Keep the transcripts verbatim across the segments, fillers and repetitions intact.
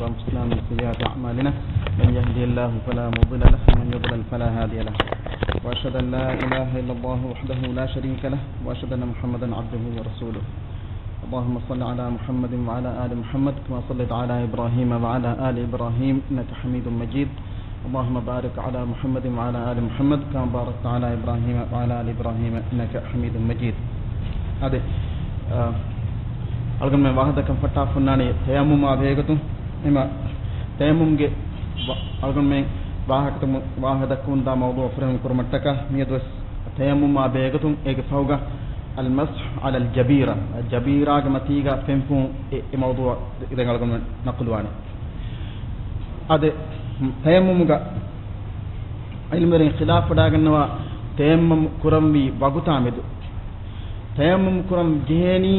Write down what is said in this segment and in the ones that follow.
أنفسنا ومن سيئات أعمالنا. من يهده الله فلا مضل له ومن يضلل فلا هادي له. وأشهد أن لا إله إلا الله وحده لا شريك له وأشهد أن محمدا عبده ورسوله. اللهم صل على محمد وعلى آل محمد كما صليت على إبراهيم وعلى آل إبراهيم إنك حميد مجيد. اللهم بارك على محمد وعلى آل محمد كما باركت على إبراهيم وعلى آل إبراهيم إنك حميد مجيد. އާދެ، އަ، އަޅުގަނޑުމެން ވާހަކަދައްކަން ފައްޓާފަ ހުންނާނީ ތަޔައްމުމާ ބެހޭގޮތުން. އެމަ ތަޔައްމުމްގެ ވަ-، އަޅުގަނޑުމެން ވާހަކަދައްކަމުން، ވާހަކަދައްކަމުންދާ މައުޟޫޢަށް ފުރިހަމަ ކުރުމަށްޓަކާ މިއަދުވެސް ތަޔައްމުމާ ބެހޭގޮތުން އޭގެ ފަހުގަ المسح على الجبيرة، ޖަބީރާގެ މަތީގަ ފެންފުން، އެ، އެ މައުޟޫޢަށް ދެން އަޅުގަނޑުމެން ނަޤުލުވާނެ. އާދެ، ތަޔައްމުމުގަ ޢިލްމުވެރިން ޚިލާފުވެވަޑައިގަންނަވާ ތަޔައްމުމު ކުރަންވީ ވަގުތާމެދު. ތަޔައްމުމު ކުރަން ޖެހޭނީ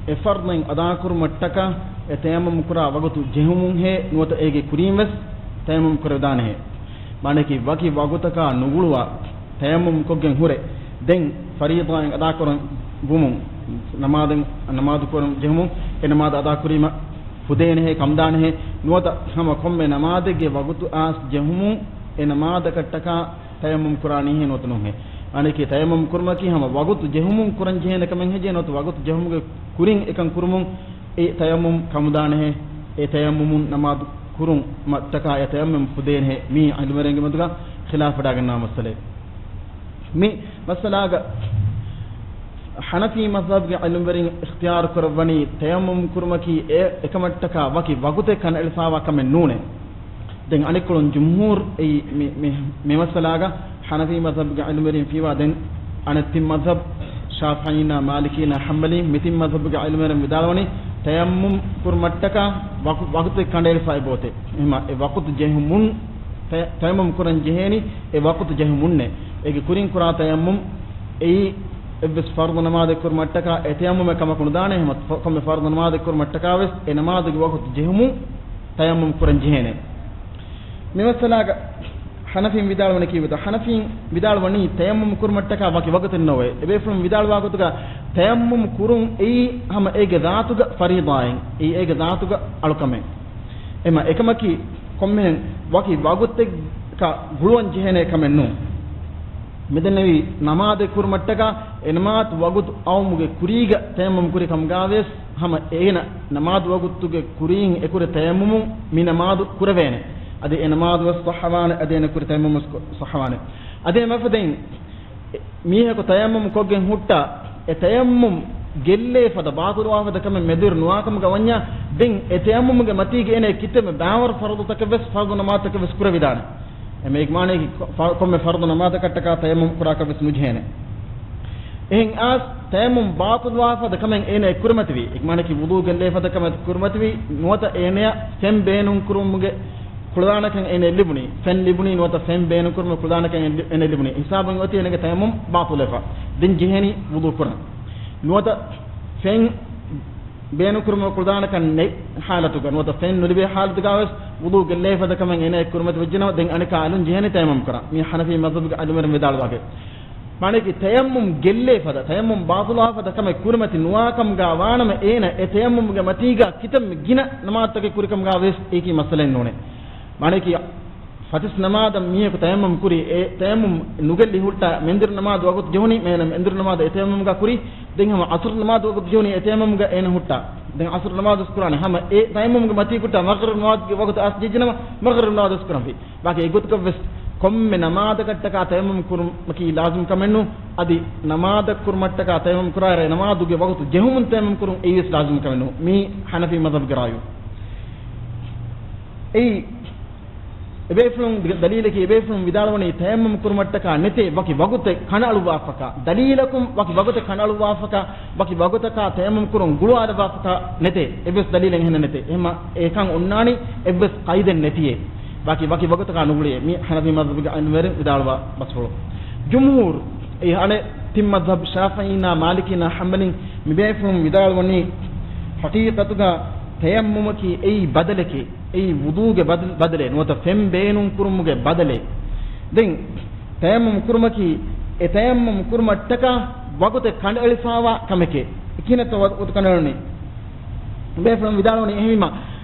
އެ ފަރްޟެއް އަދާކުރުމަށްޓަކާ އެ ތަޔައްމުމު ކުރާ ވަގުތު ޖެހުމުންހޭ ނުވަތަ އޭގެ ކުރިންވެސް ތަޔައްމުމު ކުރެވިދާނެހޭ. މާނައަކީ ވަކި ވަގުތަކާ ނުގުޅުވާ ތަޔައްމުމު ކޮށްގެން ހުރެ ދެން ފަރީޟާއެއް އަދާކުރަން ވުމުން، ނަމާދެއް، ނަމާދު ކުރަން ޖެހުމުން އެ ނަމާދު އަދާކުރީމަ ފުދޭނެހޭ، ކަމުދާނެހޭ، ނުވަތަ ހަމަ ކޮންމެ ނަމާދެއްގެ ވަގުތު އައިސް ޖެހުމުން އެ ނަމާދަކަށްޓަކާ ތަޔައްމުމް ކުރާނީހޭ ނުވަތަ ނޫންހޭ. އަނެކީ ތަޔައްމުމް ކުރުމަކީ ހަމަ ވަގުތު ޖެހުމުން ކުރަން ޖެހޭނެ ކަމެއް ހެއްޔޭ ނުވަތަ ވަގުތު ޖެހުމުގެ ކުރިން އެކަން ކުރުމުން އެ ތަޔައްމުމް ކަމުދާނެހޭ. އެ ތަޔައްމުމުން ނަމާދު ކުރުމަށްޓަކާ އެ ތަޔައްމުމް ފުދޭނެހޭ. މީ ޢިލްމުވެރިންގެ މެދުގަ ޚިލާފުވެވަޑައިގަންނަވާ މައްސަލައެއް. މި މައްސަލާގަ ޙަނަފީ މަޒްހަބުގެ ޢިލްމުވެރިން އިޚްތިޔާރު ކުރައްވަނީ ތަޔައްމުމް ކުރުމަކީ އެ އެކަމަށްޓަކާ ވަކި ވަގުތެއް ކަނޑައެޅިފައިވާ ކަމެއް ނޫނޭ. ދެން އަނެއްކޮޅުން ޖުމްހޫރު އެއީ މި، މި، މި މައްސަލާގަ ޙަނަފީ މަޒްހަބުގެ ޢިލްމުވެރިން ފީވާ ދެން އަނެއް ތިން މަޒްހަބު، ޝާފިޢީންނާ، މާލިކީންނާ، ޙަންބަލީން، މި ތިން މަޒްހަބުގެ ޢިލްމުވެރިން ވިދާޅުވަނީ ތަޔައްމުމް ކުރުމަށްޓަކާ ވަގު، ވަގުތެއް ކަނޑައެޅިފައި ބޯތެ. އެހެމަ އެ ވަގުތު ޖެހުމުން ތަ، ތަޔައްމުމް ކުރަން ޖެހޭނީ އެ ވަގުތު ޖެހުމުންނޭ. އޭގެ ކުރިން ކުރާ ތަޔައްމުމް އެއީ އެއްވެސް ފަރުޟު ނަމާދެއް ކުރުމަށްޓަކާ އެ ތަޔައްމުމެއް ކަމަކު ނުދާނެ. އެހެމަ ކޮންމެ ފަރުޟު ނަމާދެއް ކުރުމަށްޓަކާވެސް އެ ނަމާދުގެ ވަގުތު ޖެހުމުން ތަޔައްމުމް ކުރަން ޖެހޭނެ. މި މައްސަލާގަ ޙަނަފީން ވިދާޅުވަނީ ކީއްވެތޯ؟ ޙަނަފީން ވިދާޅުވަނީ ތަޔައްމުމް ކުރުމަށްޓަކާ ވަކި ވަގުތެއް ނޯވޭ. އެބޭފުޅުން ވިދާޅުވާ ގޮތުގަ ތަޔައްމުމް ކުރުން އެއީ ހަމަ އޭގެ ޒާތުގަ ފަރީޟާއެއް، އެއީ އޭގެ ޒާތުގަ އަޅުކަމެއް. އެމަ އެކަމަކީ ކޮންމެހެން ވަކި ވަގުތެއްގަ ގުޅުވަން ޖެހޭނެ ކަމެއް ނޫން. މިދެންނެވީ ނަމާދެއް ކުރުމަށްޓަކާ އެ ނަމާދު ވަގުތު އައުމުގެ ކުރީގަ ތަޔައްމުމް ކުރި ކަމުގަވެސް ހަމަ އޭނަ ނަމާދު ވަގުތުގެ ކުރީން އެކުރެ ތަޔައްމުމުން މި ނަމާދު ކުރެވޭނެ. އަދި އެ ނަމާދު ވެސް ޞައްޙަވާނެ، އަދި އޭނަ ކުރި ތަޔައްމުމު ވެސް ޞައްޙަވާނެ. އަދި އެމަފަދައިން މީހަކު ތަޔައްމުމް ކޮށްގެން ހުއްޓާ، އެ ތަޔައްމުމް ގެއްލޭ ފަދަ، ބާޠިލުވާ ފަދަ ކަމެއް މެދުވެރި ނުވާކަމުގަ ވަންޏާ، ދެން އެ ތަޔައްމުމުގެ މަތީގަ އޭނަ ކިތަންމެ ބާވަރު ފަރުޟުތަކެއް ވެސް، ފަރުޟު ނަމާދުތަކެއް ވެސް ކުރެވިދާނެ. އެމަ އޭގެ މާނައަކީ ކޮ-، ފަ-، ކޮންމެ ފަރުޟު ނަމާދަކަށްޓަކާ ތަޔައްމުމް ކުރާކަށް ވެސް ނުޖެހޭނެ. އެހެން އައިސް ތަޔައްމުމް ބާޠިލުވާ ފަދަ ކަމެއް އޭނަ ކުރިމަތިވީ، އޭގެ މާނައަކީ ވުޟޫ ގެއްލޭ ފަދަ ކަމެއް ކުރިމަތިވީ، ނުވަތަ އޭނަޔަށް ފެން ބޭނުން ކުރުމުގެ ކުޅަދާނަކަން އޭނަ ލިބުނީ، ފެން ލިބުނީ ނުވަތަ ފެން ބޭނުން ކުރުމުގެ ކުޅަދާނަކަން އޭނަ ލިބުނީ. ހިސާބުން އޮތީ އޭނަގެ ތަޔައްމުމް ބާޠިލުވެފަ. ދެން ޖެހޭނީ ވުޟޫ ކުރަން. ނުވަތަ ފެން ބޭނުން ކުރުމުގެ ކުޅަދާނަކަން ނެތް ޙާލަތުގަ، ނުވަތަ ފެން ނުލިބޭ ޙާލަތުގަވެސް ވުޟޫ ގެއްލޭ ފަދަ ކަމެއް އޭނަ ކުރިމަތި ވެއްޖެނަމަ، ދެން އަނެއްކާ އަލުން ޖެހޭނީ ތަޔައްމުމް ކުރަން. މީ ޙަނަފީ މަޒްހަބުގެ ޢިލްމުވެރިން ވިދާޅުވާގޮތް. މާނައަކީ ތަޔައްމުމް ގެއްލޭ ފަދަ، ތަޔައްމުމް ބާޠިލުވާ ފަދަ ކަމެއް ކުރިމަތި ނުވާކަމުގަ ވާނަމަ، އޭނަ އެ ތަޔައްމުމުގެ މަތީގަ ކިތަންމެ ގިނަ ނަމާދުތަކެއް ކުރިކަމުގަ ވެސް އެއީކީ މައްސަލައެއް ނޫނޭ. މާނައަކީ ފަތިސް ނަމާދަށް މީހަކު ތަޔައްމުމް ކުރީ، އެ ތަޔައްމުމް ނުގެއްލި ހުއްޓާ، މެންދުރު ނަމާދު ވަގުތު ޖެހުނީ، މޭނަ މެންދުރު ނަމާދު އެ ތަޔައްމުމްގަ ކުރީ، ދެން ހަމަ ޢަޞްރު ނަމާދު ވަގުތު ޖެހުނީ އެ ތަޔައްމުމްގަ އޭނަ ހުއްޓާ. ދެން ޢަޞްރު ނަމާދު ވެސް ކުރާނެ. ހަމަ އެ ތަޔައްމުމްގެ މަތީ ކުއްޓާ މަޣްރިބް ނަމާދުގެ ވަގުތު އައިސް ޖެއްޖެނަމަ، މަޣްރިބް ނަމާދު ވެސް ކުރަން ފި. ބާކީ އެގޮތަކަށް ވެސް ކޮންމެ ނަމާދަކަށްޓަކާ ތަޔައްމުމް ކުރުމަކީ ލާޒިމް ކަމެއް ނޫން. އަދި ނަމާދަށް ކުރުމަށްޓަކާ ތަޔައްމުމް ކުރާއިރު އެ ނަމާދުގެ ވަގުތު ޖެހުމުން ތަޔައްމުމް ކުރުން އެއީ ވެސް ލާޒިމް ކަމެއް ނޫން. މީ ޙަނަފީ މަޒްހަބުގެ ރާޔު. އެއީ އެބޭފުޅުން ދަލީލަކީ، އެބޭފުޅުން ވިދާޅުވަނީ ތަޔައްމުމް ކުރުމަށްޓަކާ ނެތޭ ވަކި ވަގުތެއް ކަނޑައަޅުއްވާފަކާ، ދަލީލަކުން ވަކި ވަގުތެއް ކަނޑައަޅުއްވާފަކާ، ވަކި ވަގުތަކާ ތަޔައްމުމް ކުރުން ގުޅުވާލައްވާފަކާ ނެތޭ. އެއްވެސް ދަލީލެއް އެހެން ނެތޭ. އެހެމަ އެކަން އޮންނާނީ އެއްވެސް ޤައިދެއް ނެތިއޭ. ވަކި، ވަކި ވަގުތަކާ ނުގުޅިއޭ. މި ޙަނަފީ މަޒްހަބުގެ ޢިލްމުވެރިން ވިދާޅުވާ ބަސްފުޅު. ޖުމްހޫރު، އެ އަނެއް ތިން މަޒްހަބު، ޝާފިޢީންނާ، މާލިކީންނާ، ޙަންބަލީން، މިބޭފުޅުން ވިދާޅުވަނީ، ޙަޤީޤަތުގަ ތަޔައްމުމަކީ އެއީ ބަދަލެކޭ. އެއީ ވުޟޫގެ ބަދަ، ބަދަލެއް ނުވަތަ ފެން ބޭނުން ކުރުމުގެ ބަދަލެއް. ދެން ތަޔައްމުމް ކުރުމަކީ އެ ތަޔައްމުމް ކުރުމަށްޓަކާ ވަގުތެއް ކަނޑައެޅިފައިވާ ކަމެކޭ. ކިހިނެއްތޯ ވަ-، ވަގުތު ކަނޑައެޅުނީ؟ ބޭފުޅުން ވިދާޅުވަނީ އެހެންވީމަ،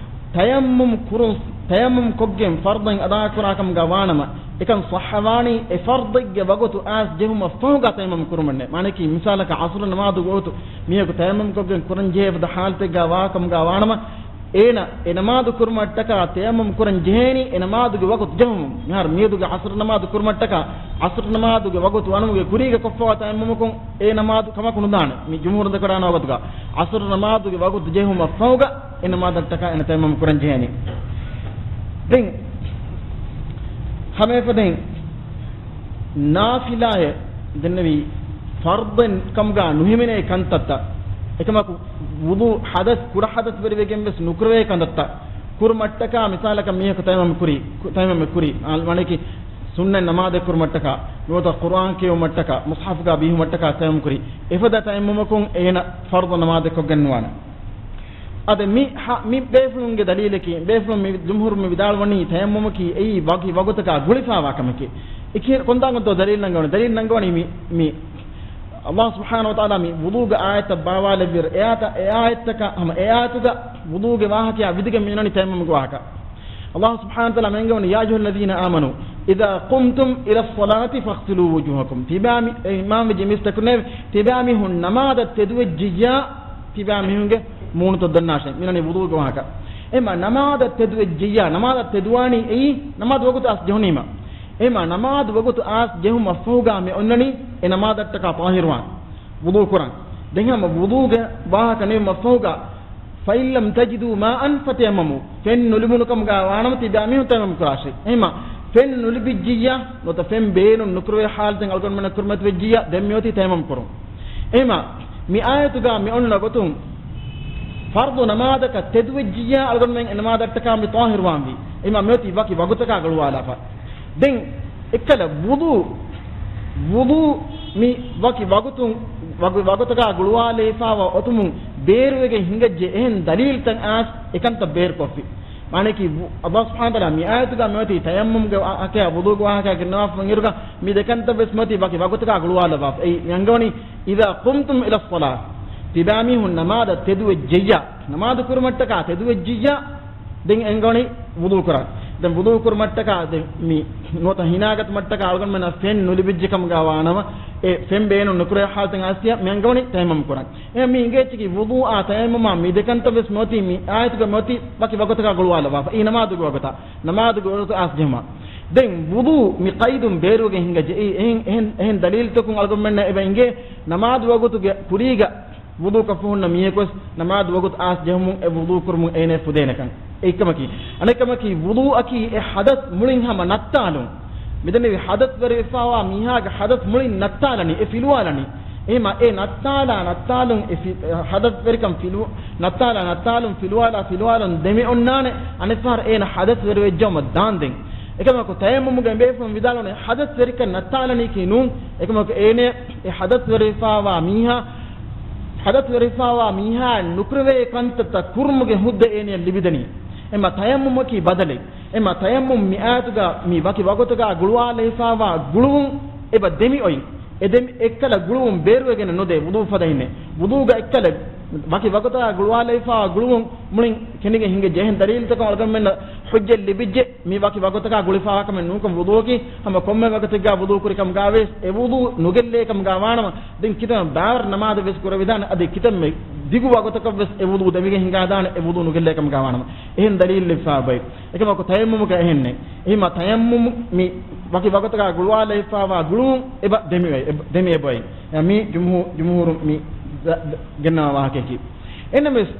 ތަޔައްމުމް ކުރުން، ތަޔައްމުމް ކޮށްގެން ފަރްޟެއް އަދާކުރާ ކަމުގަ ވާނަމަ، އެކަން ޞައްޙަވާނީ އެ ފަރްޟެއްގެ ވަގުތު އައިސް ޖެހުމަށް ފަހުގަ ތަޔައްމުމް ކުރުމަށްނެ. މާނައަކީ މިސާލަކަށް ޢަޞުރު ނަމާދުގެ ވަގުތު މީހަކު ތަޔައްމުމް ކޮށްގެން ކުރަން ޖެހޭ ފަދަ ޙާލަތެއްގަ ވާ ކަމުގަ ވާނަމަ، އޭނަ އެ ނަމާދު ކުރުމަށްޓަކާ ތަޔައްމުމް ކުރަން ޖެހޭނީ އެ ނަމާދުގެ ވަގުތު ޖެހުމުން. މިހާރު މިއަދުގެ ޢަޞުރު ނަމާދު ކުރުމަށްޓަކާ ޢަޞުރު ނަމާދުގެ ވަގުތު ވަނުމުގެ ކުރީގަ ކޮށްފަވާ ތަޔައްމުމަކުން އެ ނަމާދު ކަމަކު ނުދާނެ. މި ޖުމްހޫރުން ދެކެވަޑާނަ ވަގުތުގަ ޢަޞުރު ނަމާދުގެ ވަގުތު ޖެހުމަށް ފަހުގަ އެ ނަމާދަށްޓަކާ އޭނަ ތަޔައްމުމް ކުރަން ޖެހޭނީ. ދެން ހަމައެފަދައިން ނާފިލާއެއް ދެންނެވި ފަރްޟެއް ކަމުގަ ނުހިމެނޭ ކަންތައްތައް، އެކަމަކު ވުޟޫ ޙަދަސް، ކުޑަ ޙަދަސް ވެރިވެގެން ވެސް ނުކުރެވޭ ކަންތައްތައް ކުރުމަށްޓަކާ، މިސާލަކަށް މީހަކު ތަޔައްމުމް ކުރީ، ކު-، ތަޔައްމުމް ކުރީ، އާ، ވަނަކީ ސުންނަތް ނަމާދެއް ކުރުމަށްޓަކާ، ނުވަތަ ޤުރުއާން ކިޔެވުމަށްޓަކާ، މުޞްޙަފުގަ ބީހުމަށްޓަކާ ތަޔައްމުމް ކުރީ، އެފަދަ ތަޔައްމުމަކުން އޭނަ ފަރްޟު ނަމާދެއް ކޮށްގެން ނުވާނެ. އަދި މި ހަ-، މި ބޭފުޅުންގެ ދަލީލަކީ، ބޭފުޅުން މި ޖުމްހޫރު މި ވިދާޅުވަނީ ތަޔައްމުމަކީ އެއީ ވަކި ވަގުތަކާ ގުޅިފާވާ ކަމެކޭ. އެކި ކޮންތާކުންތޯ ދަލީލް ނަންގަވަނީ؟ ދަލީލް ނަންގަވަނީ މި، މި ﷲ ސުބްޙާނަހޫ ވަތަޢާލާ މި ވުޟޫގެ އާޔަތްތައް ބާވާލެއްވިއިރު، އެ އާޔަތަށް، އެ އާޔަތްތަކަށް ހަމަ އެ އާޔަތުގަ ވުޟޫގެ ވާހަކަޔާ ވިދިގެން މިނަނީ ތަޔައްމުމުގެ ވާހަކަ. ﷲ ސުބްޙާނަހޫ ވަތަޢާލާ މި އަންގަވަނީ، "يا أيها الذين آمنوا إذا قمتم إلى الصلاة فاغسلوا وجوهكم." ތިބާ މި-، އޭ އީމާންވެއްޖެ މީސްތަކުންނޭވެ! ތިބާ މީހުން ނަމާދަށް ތެދުވެއްޖިއްޔާ، ތިބާ މީހުންގެ މޫނުތައް ދޮންނާށޭ. މިނަނީ ވުޟޫގެ ވާހަކަ. އެމަ ނަމާދަށް ތެދުވެއްޖިއްޔާ، ނަމާދަށް ތެދުވާނީ އެއީ ނަމާދު ވަގުތު އައިސް ޖެހުނީމަ. އެމަ ނަމާދު ވަގުތު އައިސް ޖެހުމަށްފަހުގަ މި އޮންނަނީ އެ ނަމާދަށްޓަކާ ޠާހިރުވާން، ވުޟޫ ކުރަން. ދެން ހަމަ ވުޟޫގެ ވާހަކަ ނިމުމަށްފަހުގަ، "فإن لم تجدوا ماء فتيمموا." ފެން ނުލިބުނު ކަމުގަ ވާނަމަ ތިބާ މީހުން ތަޔައްމުމް ކުރާށޭ. އެހެމަ ފެން ނުލިބިއްޖިއްޔާ، ނުވަތަ ފެން ބޭނުން ނުކުރެވޭ ޙާލަތެއް އަޅުގަނޑުމެންނަށް ކުރިމަތިވެއްޖިއްޔާ، ދެން މިއޮތީ ތަޔައްމުމް ކުރުން. އެހެމަ މި އާޔަތުގަ މި އޮންނަ ގޮތުން ފަރްޟު ނަމާދަކަށް ތެދުވެއްޖިއްޔާ، އަޅުގަނޑުމެން އެ ނަމާދަށްޓަކާ މި ޠާހިރުވާންވީ. އެހެމަ މިއޮތީ ވަކި ވަގުތަކާ ގުޅުވާލާފަ. ދެން އެއްކަލަ ވުޟޫ، ވުޟޫ މި ވަކި ވަގުތުން، ވަގު-، ވަގުތަކާ ގުޅުވާލައިފާވާ އޮތުމުން ބޭރުވެގެން ހިނގައްޖެ އެހެން ދަލީލްތައް އައިސް އެކަންތައް ބޭރުކޮށްފި. މާނައަކީ، ވު-، ﷲ ސުބްޙާނަހޫ ވަތަޢާލާ މި އާޔަތުގަ މިއޮތީ ތަޔައްމުމްގެ ވާ-، ވާހަކަޔާ ވުޟޫގެ ވާހަކަޔާ ގެންނަވާފަ އިރުގަ މި ދެކަންތައް ވެސް މިއޮތީ ވަކި ވަގުތަކާ ގުޅުވާލައްވާފަ. އެއީ މި އަންގަވަނީ، "إذا قمتم إلى الصلاة." ތިބާމީހުން ނަމާދަށް ތެދުވެއްޖިއްޔާ، ނަމާދު ކުރުމަށްޓަކާ ތެދުވެއްޖިއްޔާ، ދެން އެނގަވަނީ ވުޟޫ ކުރަން. ދެން ވުޟޫ ކުރުމަށްޓަކާ ދެން މި ނުވަތަ ހިނާގަތުމަށްޓަކާ އަޅުގަނޑުމެންނަށް ފެން ނުލިބިއްޖެ ކަމުގަ ވާނަމަ، އެ ފެން ބޭނުން ނުކުރޭ ޙާލަތެއް އައިސް މި އަންގަވަނީ ތަޔައްމުމް ކުރަން. އެ މި އިނގޭ އެއްޗަކީ ވުޟޫއާ ތަޔައްމުމާ މި ދެކަންތައް ވެސް މިއޮތީ މި އާޔަތުގަ މިއޮތީ ވަކި ވަގުތަކާ ގުޅުވާލައްވާފަ. އެއީ ނަމާދުގެ ވަގުތާ، ނަމާދުގެ ވަގުތު އައިސް ޖެހުމާ. ދެން ވުޟޫ މި ޤައިދުން ބޭރުވެގެން ހިނގައްޖެ. އެއީ އެހެން، އެހެން، އެހެން ދަލީލްތަކުން އަޅުގަނޑުމެންނަށް އެބަ އިނގޭ ނަމާދު ވަގުތުގެ ކުރީގަ ވުޟޫކޮށްފަ ހުންނަ މީހަކުވެސް ނަމާދު ވަގުތު އައިސް ޖެހުމުން އެ ވުޟޫ ކުރުމުން އޭނަ ފުދޭނެކަން. އެއްކަމަކީ. އަނެއްކަމަކީ، ވުޟޫއަކީ އެ ޙަދަސް މުޅިން ހަމަ ނައްތާލުން. މިދެންނެވި ޙަދަސްވެރިވެފާވާ މީހާގެ ޙަދަސް މުޅިން ނައްތާލަނީ، އެ ފިލުވާލަނީ. އެހެމަ އެ ނައްތާލާ ނައްތާލުން، އެ ފި-، އެ ޙަދަސްވެރިކަން ފިލު-، ނައްތާލާ ނައްތާލުން، ފިލުވާލާ ފިލުވާލުން ދެމި އޮންނާނެ، އަނެއްފަހަރު އޭނަ ޙަދަސްވެރިވެއްޖައުމަށް ދާންދެން. އެކަމަކު ތަޔައްމުމުގެ އެނބޭފުޅުން ވިދާޅުވަނީ، ޙަދަސްވެރިކަން ނައްތާލަނީކީ ނޫން. އެކަމަކު އޭނަ އެ ޙަދަސްވެރިވެފާވާ މީހާ، ޙަދަސްވެރިފާވާ މީހާ ނުކުރެވޭ ކަންތައްތައް ކުރުމުގެ ހުއްދަ އޭނަޔަށް ލިބިދެނީ. އެމަ ތަޔައްމުމަކީ ބަދަލެއް. އެމަ ތަޔައްމުމް މި އާޔަތުގަ މި ވަކި ވަގުތުގަ ގުޅުވާލައިފާވާ ގުޅުވުން އެބަ ދެމި އޮތް. އެ ދެމި އެއްކަލަ ގުޅުވުން ބޭރުވެގެން ނުދޭ ވުޟޫ ފަދައިންނެ. ވުޟޫގަ އެއްކަލަ ވަކި ވަގުތުގަ ގުޅުވާލައިފާވާ ގުޅުވުން މުޅިން ކެނޑިގެން ހިނގައްޖެ. އެހެން ދަލީލްތަކުން އަޅުގަނޑުމެންނަށް ޙުއްޖަތް ލިބިއްޖެ. މި ވަކި ވަގުތަކާ ގުޅިފާވާކަމެއް ނޫންކަން ވުޟޫއަކީ ހަމަ ކޮންމެ ވަގުތެއްގަ ވުޟޫ ކުރި ކަމުގަ ވެސް އެ ވުޟޫ ނުގެއްލޭ ކަމުގަ ވާނަމަ، ދެން ކިތަންމެ ބާވަރު ނަމާދެއް ވެސް ކުރެވިދާނެ، އަދި ކިތަންމެ ދިގު ވަގުތަކަށް ވެސް އެ ވުޟޫ ދެމިގެން ހިނގާދާނެ އެ ވުޟޫ ނުގެއްލޭ ކަމުގަ ވާނަމަ. އެހެން ދަލީލް ލިބިފާ ބައި. އެކަމަކު ތަޔައްމުމުގަ އެހެންނެއް. އެހެމަ ތަޔައްމުމު މި ވަކި ވަގުތަކާ ގުޅުވާލައިފާވާ ގުޅުވުން އެބަ ދެމި އޮތް، އެބަ ދެމި އެބައޮތް. މި ޖުމްހޫ-، ޖުމްހޫރު މި ދަ-، ދަ-، ގެންނަވާ ވާހަކައަކީ. އެންނަމެސް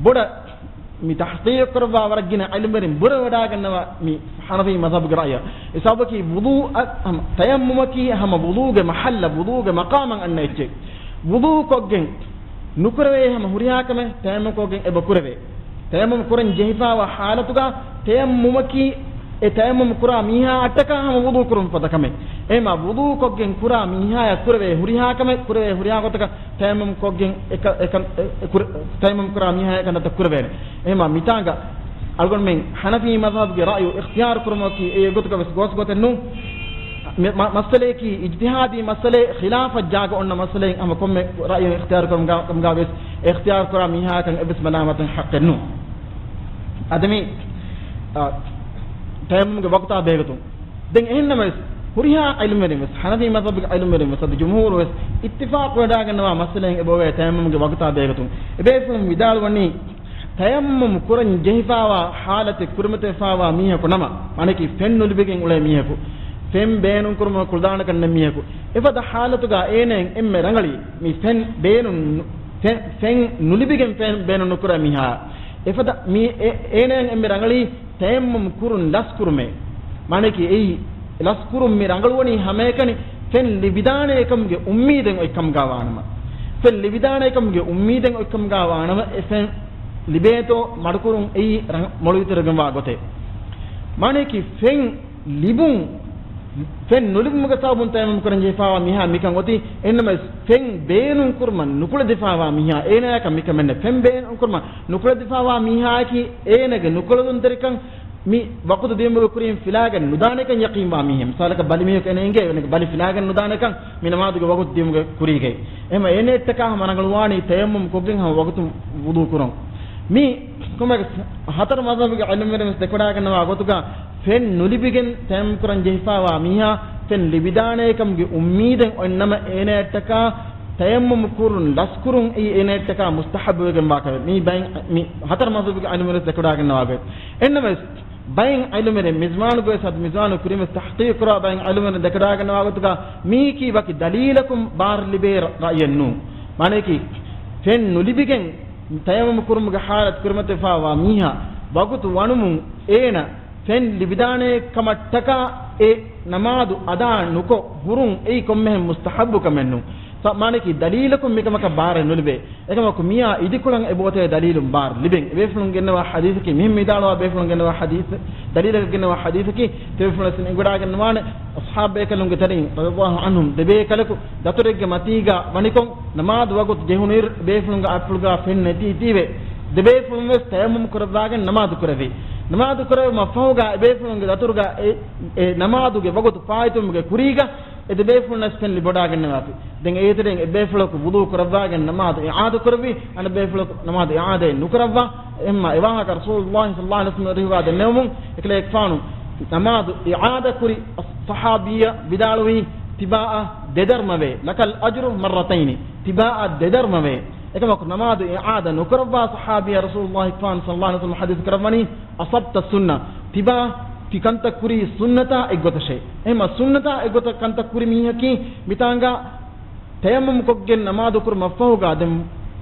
ބޮޑަށް މި ތަޙްޤީޤު ކުރައްވާ ވަރަށް ގިނަ ޢިލްމުވެރިން ބުރަވެވަޑައިގަންނަވާ މި ޙަނަފީ މަޛްހަބުގެ ރައުޔަށް. އެ ސަބަބަކީ ވުޟޫއަށް ހަމަ، ތަޔައްމުމަކީ ހަމަ ވުޟޫގެ މަޙައްލަށް، ވުޟޫގެ މަޤާމަށް އަންނަ އެއްޗެއް. ވުޟޫ ކޮށްގެން ނުކުރެވޭ ހަމަ ހުރިހާ ކަމެއް ތަޔައްމުމް ކޮށްގެން އެބަ ކުރެވޭ. ތަޔައްމުމް ކުރަން ޖެހިފާވާ ޙާލަތުގަ ތަޔައްމުމަކީ އެ ތަޔައްމުމް ކުރާ މީހާއަށްޓަކާ ހަމަ ވުޟޫ ކުރުން ފަދަ ކަމެއް. އެހެމަ ވުޟޫ ކޮށްގެން ކުރާ މީހާޔަށް ކުރެވޭ ހުރިހާ ކަމެއް، ކުރެވޭ ހުރިހާ ގޮތަކަށް ތަޔައްމުމް ކޮށްގެން އެކަ-، އެކަން-، އެ-، އެ ކުރ-، ތަޔައްމުމް ކުރާ މީހާޔަށް އެކަންތައްތައް ކުރެވޭނެ. އެހެމަ މިތާނގަ އަޅުގަނޑުމެން ޙަނަފީ މަޛްހަބުގެ ރައުޔު އިޚްތިޔާރު ކުރުމަކީ އެ ގޮތަކަށް ވެސް ގޯސް ގޮތެއް ނޫން. މި-، މަ-، މައްސަލައަކީ އިޖްތިހާދީ މައްސަލައެއް، ޚިލާފަށް ޖާގަ އޮންނަ މައްސަލައެއް. ހަމަ ކޮންމެ ރައުޔެއް އިޚްތިޔާރު ކުރުމުގަ، ކަމުގަ ވެސް އިޚްތިޔާރު ކުރާ މީހާޔަކަށް އެއްވެސް މަލާމަތެއް ޙައްޤެއް ނޫން. އަދި މި، އާ، ތަޔައްމުމްގެ ވަގުތާ ބެހޭގޮތުން. ދެން އެހެންނަމަވެސް، ހުރިހާ ޢިލްމުވެރިން ވެސް، ޙަނަފީ މަޛްހަބުގެ ޢިލްމުވެރިން ވެސް، އަދި ޖުމްހޫރު ވެސް އިއްތިފާޤު ވެޑާގަންނަވާ މައްސަލައެއް އެބައޮވޭ ތަޔައްމުމްގެ ވަގުތާ ބެހޭގޮތުން. އެބޭފުޅުން ވިދާޅުވަނީ، ތަޔައްމުމް ކުރަން ޖެހިފާވާ ޙާލަތެއް ކުރިމަތިވެފާވާ މީހަކު ނަމަ، މާނައަކީ ފެން ނުލިބިގެން އުޅޭ މީހަކު، ފެން ބޭނުން ކުރުމަށް ކުޅަދާނެކަން ނެތް މީހަކު، އެފަދަ ޙާލަތުގަ އޭނައަށް އެންމެ ރަނގަޅީ، މި ފެން ބޭނުން ނު-، ފެން، ފެން ނުލިބިގެން ފެން ބޭނުން ނުކުރާ މީހާ، އެފަދަ މީ އެ-، އޭނައަށް އެންމެ ރަނގަޅީ ތަޔައްމުމް ކުރުން ލަސްކުރުމޭ. މާނައަކީ އެއީ ލަސްކުރުން މި ރަނގަޅުވަނީ ހަމައެކަނި ފެން ލިބިދާނޭ ކަމުގެ އުއްމީދެއް އޮތްކަމުގަ ވާނަމަ. ފެން ލިބިދާނޭ ކަމުގެ އުއްމީދެއް އޮތްކަމުގަ ވާނަމަ، އެ ފެން ލިބޭތޯ މަޑުކުރުން އެއީ ރަނގަ-، މޮޅު އިތުރުވެގެންވާ ގޮތެއް. މާނައަކީ ފެން ލިބުން، ފެން ނުލިބުމުގެ ސަބަބުން ތަޔައްމުމް ކުރަން ޖެހިފާވާ މީހާ މިކަން އޮތީ، އެހެންނަމަވެސް ފެން ބޭނުން ކުރުމަށް ނުކުޅެދިފާވާ މީހާ އޭނާއަކަށް މިކަމެއް ނެތް. ފެން ބޭނުން ކުރުމަށް ނުކުޅެދިފާވާ މީހާއަކީ އޭނާގެ ނުކުޅެދުންތެރިކަން މި ވަގުތު ދިޔުމުގެ ކުރިން ފިލާގެން ނުދާނެކަން ޔަޤީންވާ މީހެއް. މިސާލަކަށް ބަލި މީހަކު އޭނަ އިނގޭ އޭނަގެ ބަލި ފިލާގެން ނުދާނެކަން މި ނަމާދުގެ ވަގުތު ދިޔުމުގެ ކުރީގައި. އެހެންމަ އޭނައަށްޓަކާ ހަމަ ރަނގަޅުވާނީ ތަޔައްމުމް ކޮށްގެން ހަމަ ވަގުތުން ވުޟޫ ކުރުން. މި ކޮންމެ ހަތަރު މަޛްހަބުގެ ޢިލްމުވެރިން ވެސް ދެކެވަޑާގަންނަވާ ގޮތުގަ ފެން ނުލިބިގެން ތަޔައްމުމް ކުރަން ޖެހިފާވާ މީހާ ފެން ލިބިދާނޭ ކަމުގެ އުއްމީދެއް އޮތްނަމަ އޭނައަށްޓަކާ ތަޔައްމުމް ކުރުން ލަސްކުރުން އެއީ އޭނައަށްޓަކާ މުސްތަޙައްބުވެގެންވާ ކަމެއް. މީ ބައެއް، މި ހަތަރު މަޛްހަބުގެ ޢިލްމުވެރިން ވެސް ދެކެވަޑާގަންނަވާ ގޮތް. އެހެންނަމަވެސް، ބައެއް ޢިލްމުވެރިން މިޒްމާނުގެ ވެސް އަދި މިޒްމާނު ކުރިން ވެސް ތަޙްޤީޤު ކުރާ ބައެއް ޢިލްމުވެރިން ދެކެވަޑާގަންނަވާ ގޮތުގަ މީކީ ވަކި ދަލީލަކުން ބާރު ލިބޭ ރަ-، ރައްޔެއް ނޫން. މާނައަކީ ފެން ނުލިބިގެން ތަޔައްމުމް ކުރުމުގެ ޙާލަތު ކުރިމަތިވެފާވާ މީހާ ވަގުތު ވަނުމުން އޭނަ ފެން ލިބިދާނޭ ކަމަށްޓަކާ އެ ނަމާދު އަދާ ނުކޮށް ހުރުން އެއީ ކޮންމެހެން މުސްތަޙައްބު ކަމެއް ނޫން. ސަ-، މާނައަކީ ދަލީލަކުން މިކަމަކަށް ބާރެއް ނުލިބޭ. އެކަމަކު މިއާ އިދިކޮޅަށް އެބައޮތޭ ދަލީލުން ބާރު ލިބެން. އެބޭފުޅުން ގެންނަވާ ޙަދީޘަކީ، މިހެން ވިދާޅުވާ ބޭފުޅުން ގެންނަވާ ޙަދީޘެއް، ދަލީލަކަށް ގެންނަވާ ޙަދީޘަކީ، ތިބޭފުޅުން ވެސް އެނގިވަޑާގަންނަވާނެ، އަޞްޙާބު ބޭކަލުންގެ ތެރެއިން، ރަޟިޔަﷲ ޢަންހުމް، ދެބޭކަލަކު ދަތުރެއްގެ މަތީގަ ވަނިކޮށް، ނަމާދު ވަގުތު ޖެހުނުއިރު، ބޭފުޅުންގެ އަތްޕުޅުގަ ފެން ނެތީތީވެ، ދެބޭފުޅުން ވެސް ތަޔައްމުމް ކުރައްވާގެން ނަމާދު ކުރެއްވި. ނަމާދު ކުރެއްވުމަށް ފަހުގަ އެބޭފުޅުންގެ ދަތުރުގަ އެ، އެ ނަމާދުގެ ވަގުތު ފާއިތުވުމުގެ ކުރީގަ، އެ ދެބޭފުޅުންނަށް ފެން ލިބިވަޑާގަންނަވާފި. ދެން އޭތެރެއިން އެއްބޭފުޅަކު ވުޟޫ ކުރައްވާގެން ނަމާދު އިޢާދަ ކުރެއްވި، އަނެއްބޭފުޅަކު ނަމާދު އިޢާދައެއް ނުކުރައްވާ. އެހެންމަ އެވާހަކަ ރަސޫލުﷲ ޞައްލަﷲ ޢަލައިހި ވަސައްލަމަ ރިވާ ދެންނެވުމުން، އެކަލޭގެފާނު ނަމާދު އިޢާދަ ކުރި ޞަޙާބީއަށް ވިދާޅުވީ، ތިބާއަށް ދެދަރުމަވޭ، لك الأجر مرتين، ތިބާއަށް ދެދަރުމަވޭ. އެކަމަކު ނަމާދު އިޢާދަ ނުކުރައްވާ ޞަޙާބީއަށް ރަސޫލުﷲ ފާން ޞައްލަﷲ ޢަލައިހި ވަސައްލަމަ ޙަދީޘް ކުރައްވަނީ، أصبت السنة، ތިބާ ތި ކަންތައް ކުރީ ސުންނަތާ އެއްގޮތަށޭ. އެހެންމަ ސުންނަތާ އެއްގޮތަށް ކަންތައް ކުރި މީހަކީ މިތާނގަ ތަޔައްމުމް ކޮށްގެން ނަމާދު ކުރުމަށްފަހުގަ ދެން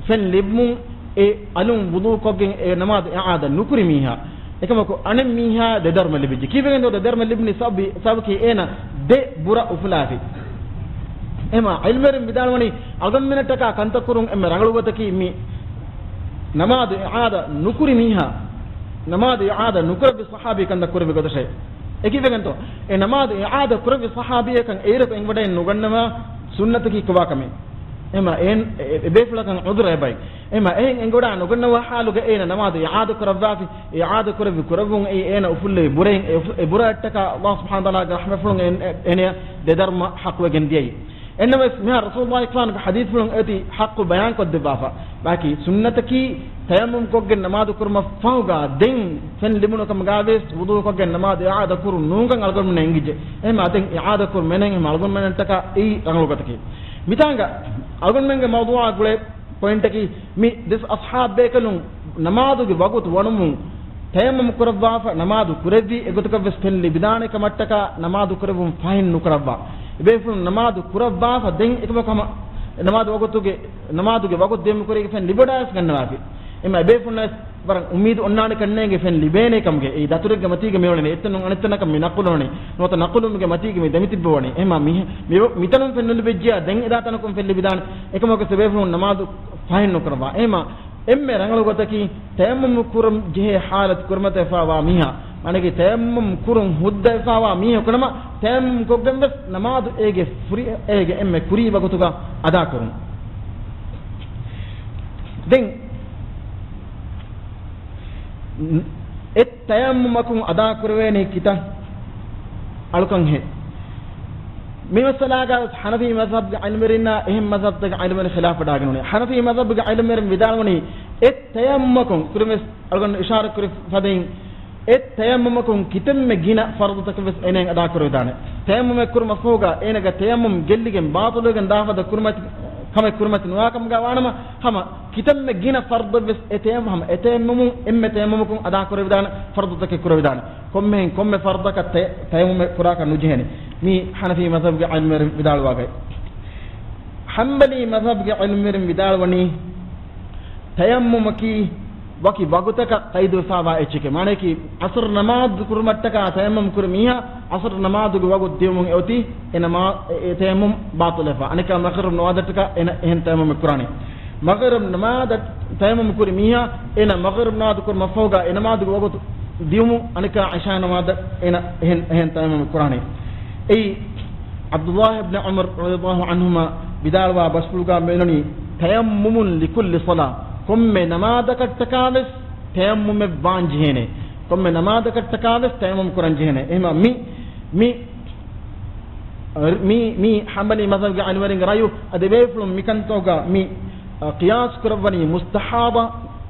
ފެން ލިބުމުން އެ އަލުން ވުޟޫ ކޮށްގެން އެ ނަމާދު އިޢާދަ ނުކުރި މީހާ. އެކަމަކު އަނެއް މީހާ ދެދަރުމަ ލިބިއްޖެ. ކީއްވެގެންތޯ ދެދަރުމަ ލިބުނީ؟ ސަބަބަކީ އޭނަ ދެ ބުރަ އުފުލާފި. އެހެންމަ ޢިލްމުވެރިން ވިދާޅުވަނީ، އަޅުގަނޑުމެންނަށްޓަކާ ކަންތައް ކުރުން އެންމެ ރަނގަޅު ގޮތަކީ މި ނަމާދު އިޢާދަ ނުކުރި މީހާ، ނަމާދު އިޢާދަ ނުކުރެއްވި ޞަޙާބީ ކަންތައް ކުރެއްވި ގޮތަށޭ. އެކީއްވެގެންތޯ؟ އެ ނަމާދު އިޢާދަ ކުރެއްވި ޞަޙާބީއަކަށް އޭރަކު އެނގިވަޑައެއް ނުގަންނަވާ ސުންނަތަކީ ކޮބާކަމެއް. އެހެންމަ އެ، އެ، އެބޭފުޅަކަށް ޢުޛުރެއް އެބައި. އެހެންމަ އެހެން އެނގިވަޑާ ނުގަންނަވާ ޙާލުގަ އޭނަ ނަމާދު އިޢާދަ ކުރައްވާފި، އިޢާދަ ކުރެއްވި ކުރެއްވުން އެއީ އޭނަ އުފުއްލެވި ބުރައެއް، އެ އުފު-، އެ ބުރައަށްޓަކާ ﷲ ސުބްޙާނަހޫ ވަތަޢާލާގެ ރަޙްމަތްފުޅުން އެ، އެ، އޭނަޔަށް ދެދަރުމަ ޙައްޤުވެގެން ދިޔައީ. އެންނަވެސް މިހާރު ރަސޫލުﷲ ޞައްލަﷲ ޢަލައިހި ވަސައްލަމަގެ ޙަދީޘްފުޅުން އޭތި ޙައްޤު ބަޔާންކޮށްދެއްވާފަ. ބާކީ ސުންނަތަކީ ތަޔައްމުމް ކޮށްގެން ނަމާދު ކުރުމަށް ފަހުގަ ދެން ފެން ލިބުނު ކަމުގަވެސް ވުޟޫ ކޮށްގެން ނަމާދު އިޢާދަ ކުރުން ނޫންކަން އަޅުގަނޑުމެންނަށް އެނގިއްޖެ. އެހެންމަ ދެން އިޢާދަ ކުރުމެއް ނެތް. އެހެންމަ އަޅުގަނޑުމެންނަށްޓަކާ އެއީ ރަނގަޅު ގޮތަކީ. މިތާނގަ އަޅުގަނޑުމެންގެ މައުޟޫޢާ ގުޅޭ ޕޮއިންޓަކީ، މި ދެސް އަޞްޙާބު ބޭކަލުން ނަމާދުގެ ވަގުތު ވަނުމުން ތަޔައްމުމް ކުރައްވާފަ ނަމާދު ކުރެއްވި، އެގޮތަކަށްވެސް ފެން ލިބިދާނެ ކަމަށްޓަކާ ނަމާދު ކުރެއްވުން ފަހެއް ނުކުރައްވާ. އެބޭފުޅުން ނަމާދު ކުރައްވާފަ ދެން އެކަމަކު ހަމަ ނަމާދު ވަގުތުގެ، ނަމާދުގެ ވަގުތު ދިޔުމުގެ ކުރީގެ ފެން ލިބިވަޑައިގަންނަވާފި. އެމަ އެބޭފުޅުންނަށް ވަރަށް އުއްމީދު އޮންނާނެ ކަންނޭނގެ ފެން ލިބޭނެ ކަމުގެ. އެއީ ދަތުރެއްގެ މަތީގަ މިއުޅެނީ. އެތަނުން އަނެއްތަނަކަށް މި ނަޤުލުވަނީ. ނުވަތަ ނަޤުލުމުގެ މަތީގަ މި ދެމިތިއްބަވަނީ. އެމަ މި، މި، މިތަނުން ފެން ނުލިބިއްޖެޔާ ދެން އެދާ ތަނަކުން ފެން ލިބިދާނެ. އެކަމަކު އެބޭފުޅުން ނަމާދު ފަހެއް ނުކުރައްވާ. އެމަ އެންމެ ރަނގަޅު ގޮތަކީ، ތަޔައްމުމު ކުރަން ޖެހޭ ޙާލަތު ކުރިމަތިވެފާވާ މީހާ، މާނައަކީ ތަޔައްމުމު ކުރުން ހުއްދަވެފާވާ މީހަކު ނަމަ، ތަޔައްމުމު ކޮށްގެން ވެސް ނަމާދު އޭގެ ފުރި، އޭގެ އެންމެ ކުރީ ވަގުތުގަ އަދާކުރުން. ދެން އެ ތަޔައްމުމަކުން އަދާކުރެވޭނީ ކިތައް އަޅުކަންހޭ؟ މި މައްސަލާގަ ވެސް ޙަނަފީ މަޛްހަބުގެ ޢިލްމުވެރިންނާ އެހެން މަޛްހަބުތަކުގެ ޢިލްމުވެރިން ޚިލާފަށް ވެޑާގެން އުޅޭ. ޙަނަފީ މަޛްހަބުގެ ޢިލްމުވެރިން ވިދާޅުވަނީ، އެ ތަޔައްމުމަކުން، ކުރިންވެސް އަޅުގަނޑު އިޝާރަތް ކުރި ފަދައިން، އެ ތަޔައްމުމަކުން ކިތަންމެ ގިނަ ފަރުޟުތަކެއް ވެސް އޭނައަށް އަދާކުރެވިދާނެ. ތަޔައްމުމެއް ކުރުމަށްފަހުގަ އޭނަގެ ތަޔައްމުމް ގެއްލިގެން ބާޠިލުވެގެން ދާފަދަ ކުރިމަތި ކަމެއް ކުރިމަތި ނުވާކަމުގަ ވާނަމަ، ހަމަ ކިތަންމެ ގިނަ ފަރުޟެއް ވެސް އެ ތަޔައްމު، ހަމަ އެ ތަޔައްމުމުން އެންމެ ތަޔައްމުމަކުން އަދާކުރެވިދާނެ، ފަރުޟުތަކެއް ކުރެވިދާނެ. ކޮންމެހެން ކޮންމެ ފަރުޟަކަށް ތަޔަ-، ތަޔައްމުމެއް ކުރާކަށް ނުޖެހޭނެ. މީ ޙަނަފީ މަޛްހަބުގެ ޢިލްމުވެރިން ވިދާޅުވާގޮތް. ޙަންބަލީ މަޛްހަބުގެ ޢިލްމުވެރިން ވިދާޅުވަނީ، ތަޔައްމުމަކީ ވަކި ވަގުތަކަށް ޤައިދުވެފާވާ އެއްޗެކޭ. މާނައަކީ، ޢަޞްރު ނަމާދު ކުރުމަށްޓަކާ ތަޔައްމުމް ކުރި މީހާ، ޢަޞްރު ނަމާދުގެ ވަގުތު ދިޔުމުން އެއޮތީ އެ ނަމާ-، އެ، އެ ތަޔައްމުމް ބާޠިލްވެފަ. އަނެއްކާ މަޣްރިބް ނަމާދަށްޓަކާ އޭނަ އެހެން ތަޔައްމުމެއް ކުރާނީ. މަޣްރިބް ނަމާދަށް ތަޔައްމުމް ކުރި މީހާ، އޭނަ މަޣްރިބް ނަމާދު ކުރުމަށްފަހުގަ އެ ނަމާދުގެ ވަގުތު ދިޔުމުން އަނެއްކާ ޢިޝާ ނަމާދަށް އޭނަ އެހެން، އެހެން ތަޔައްމުމެއް ކުރާނީ. އެއީ، ޢަބްދުﷲ އިބްނު ޢުމަރު ރަޟިޔަﷲ ޢަންހުމާ ވިދާޅުވާ ބަސްފުޅުގަ މިއޮންނަނީ، تيمم لكل صلاة، ކޮންމެ ނަމާދަކަށްޓަކާ ވެސް ތަޔައްމުމެއް ވާން ޖެހޭނެ. ކޮންމެ ނަމާދަކަށްޓަކާ ވެސް ތަޔައްމުމް ކުރަން ޖެހޭނެ. އެހެމަ މި، މި، މި، މި ޙަންބަލީ މަޛްހަބުގެ ޢިލްމުވެރިންގެ ރައުޔު. އަދި އެބޭފުޅުން މިކަންތައްގަ މި، އަ، ޤިޔާސް ކުރައްވަނީ މުސްތަޙާޟާ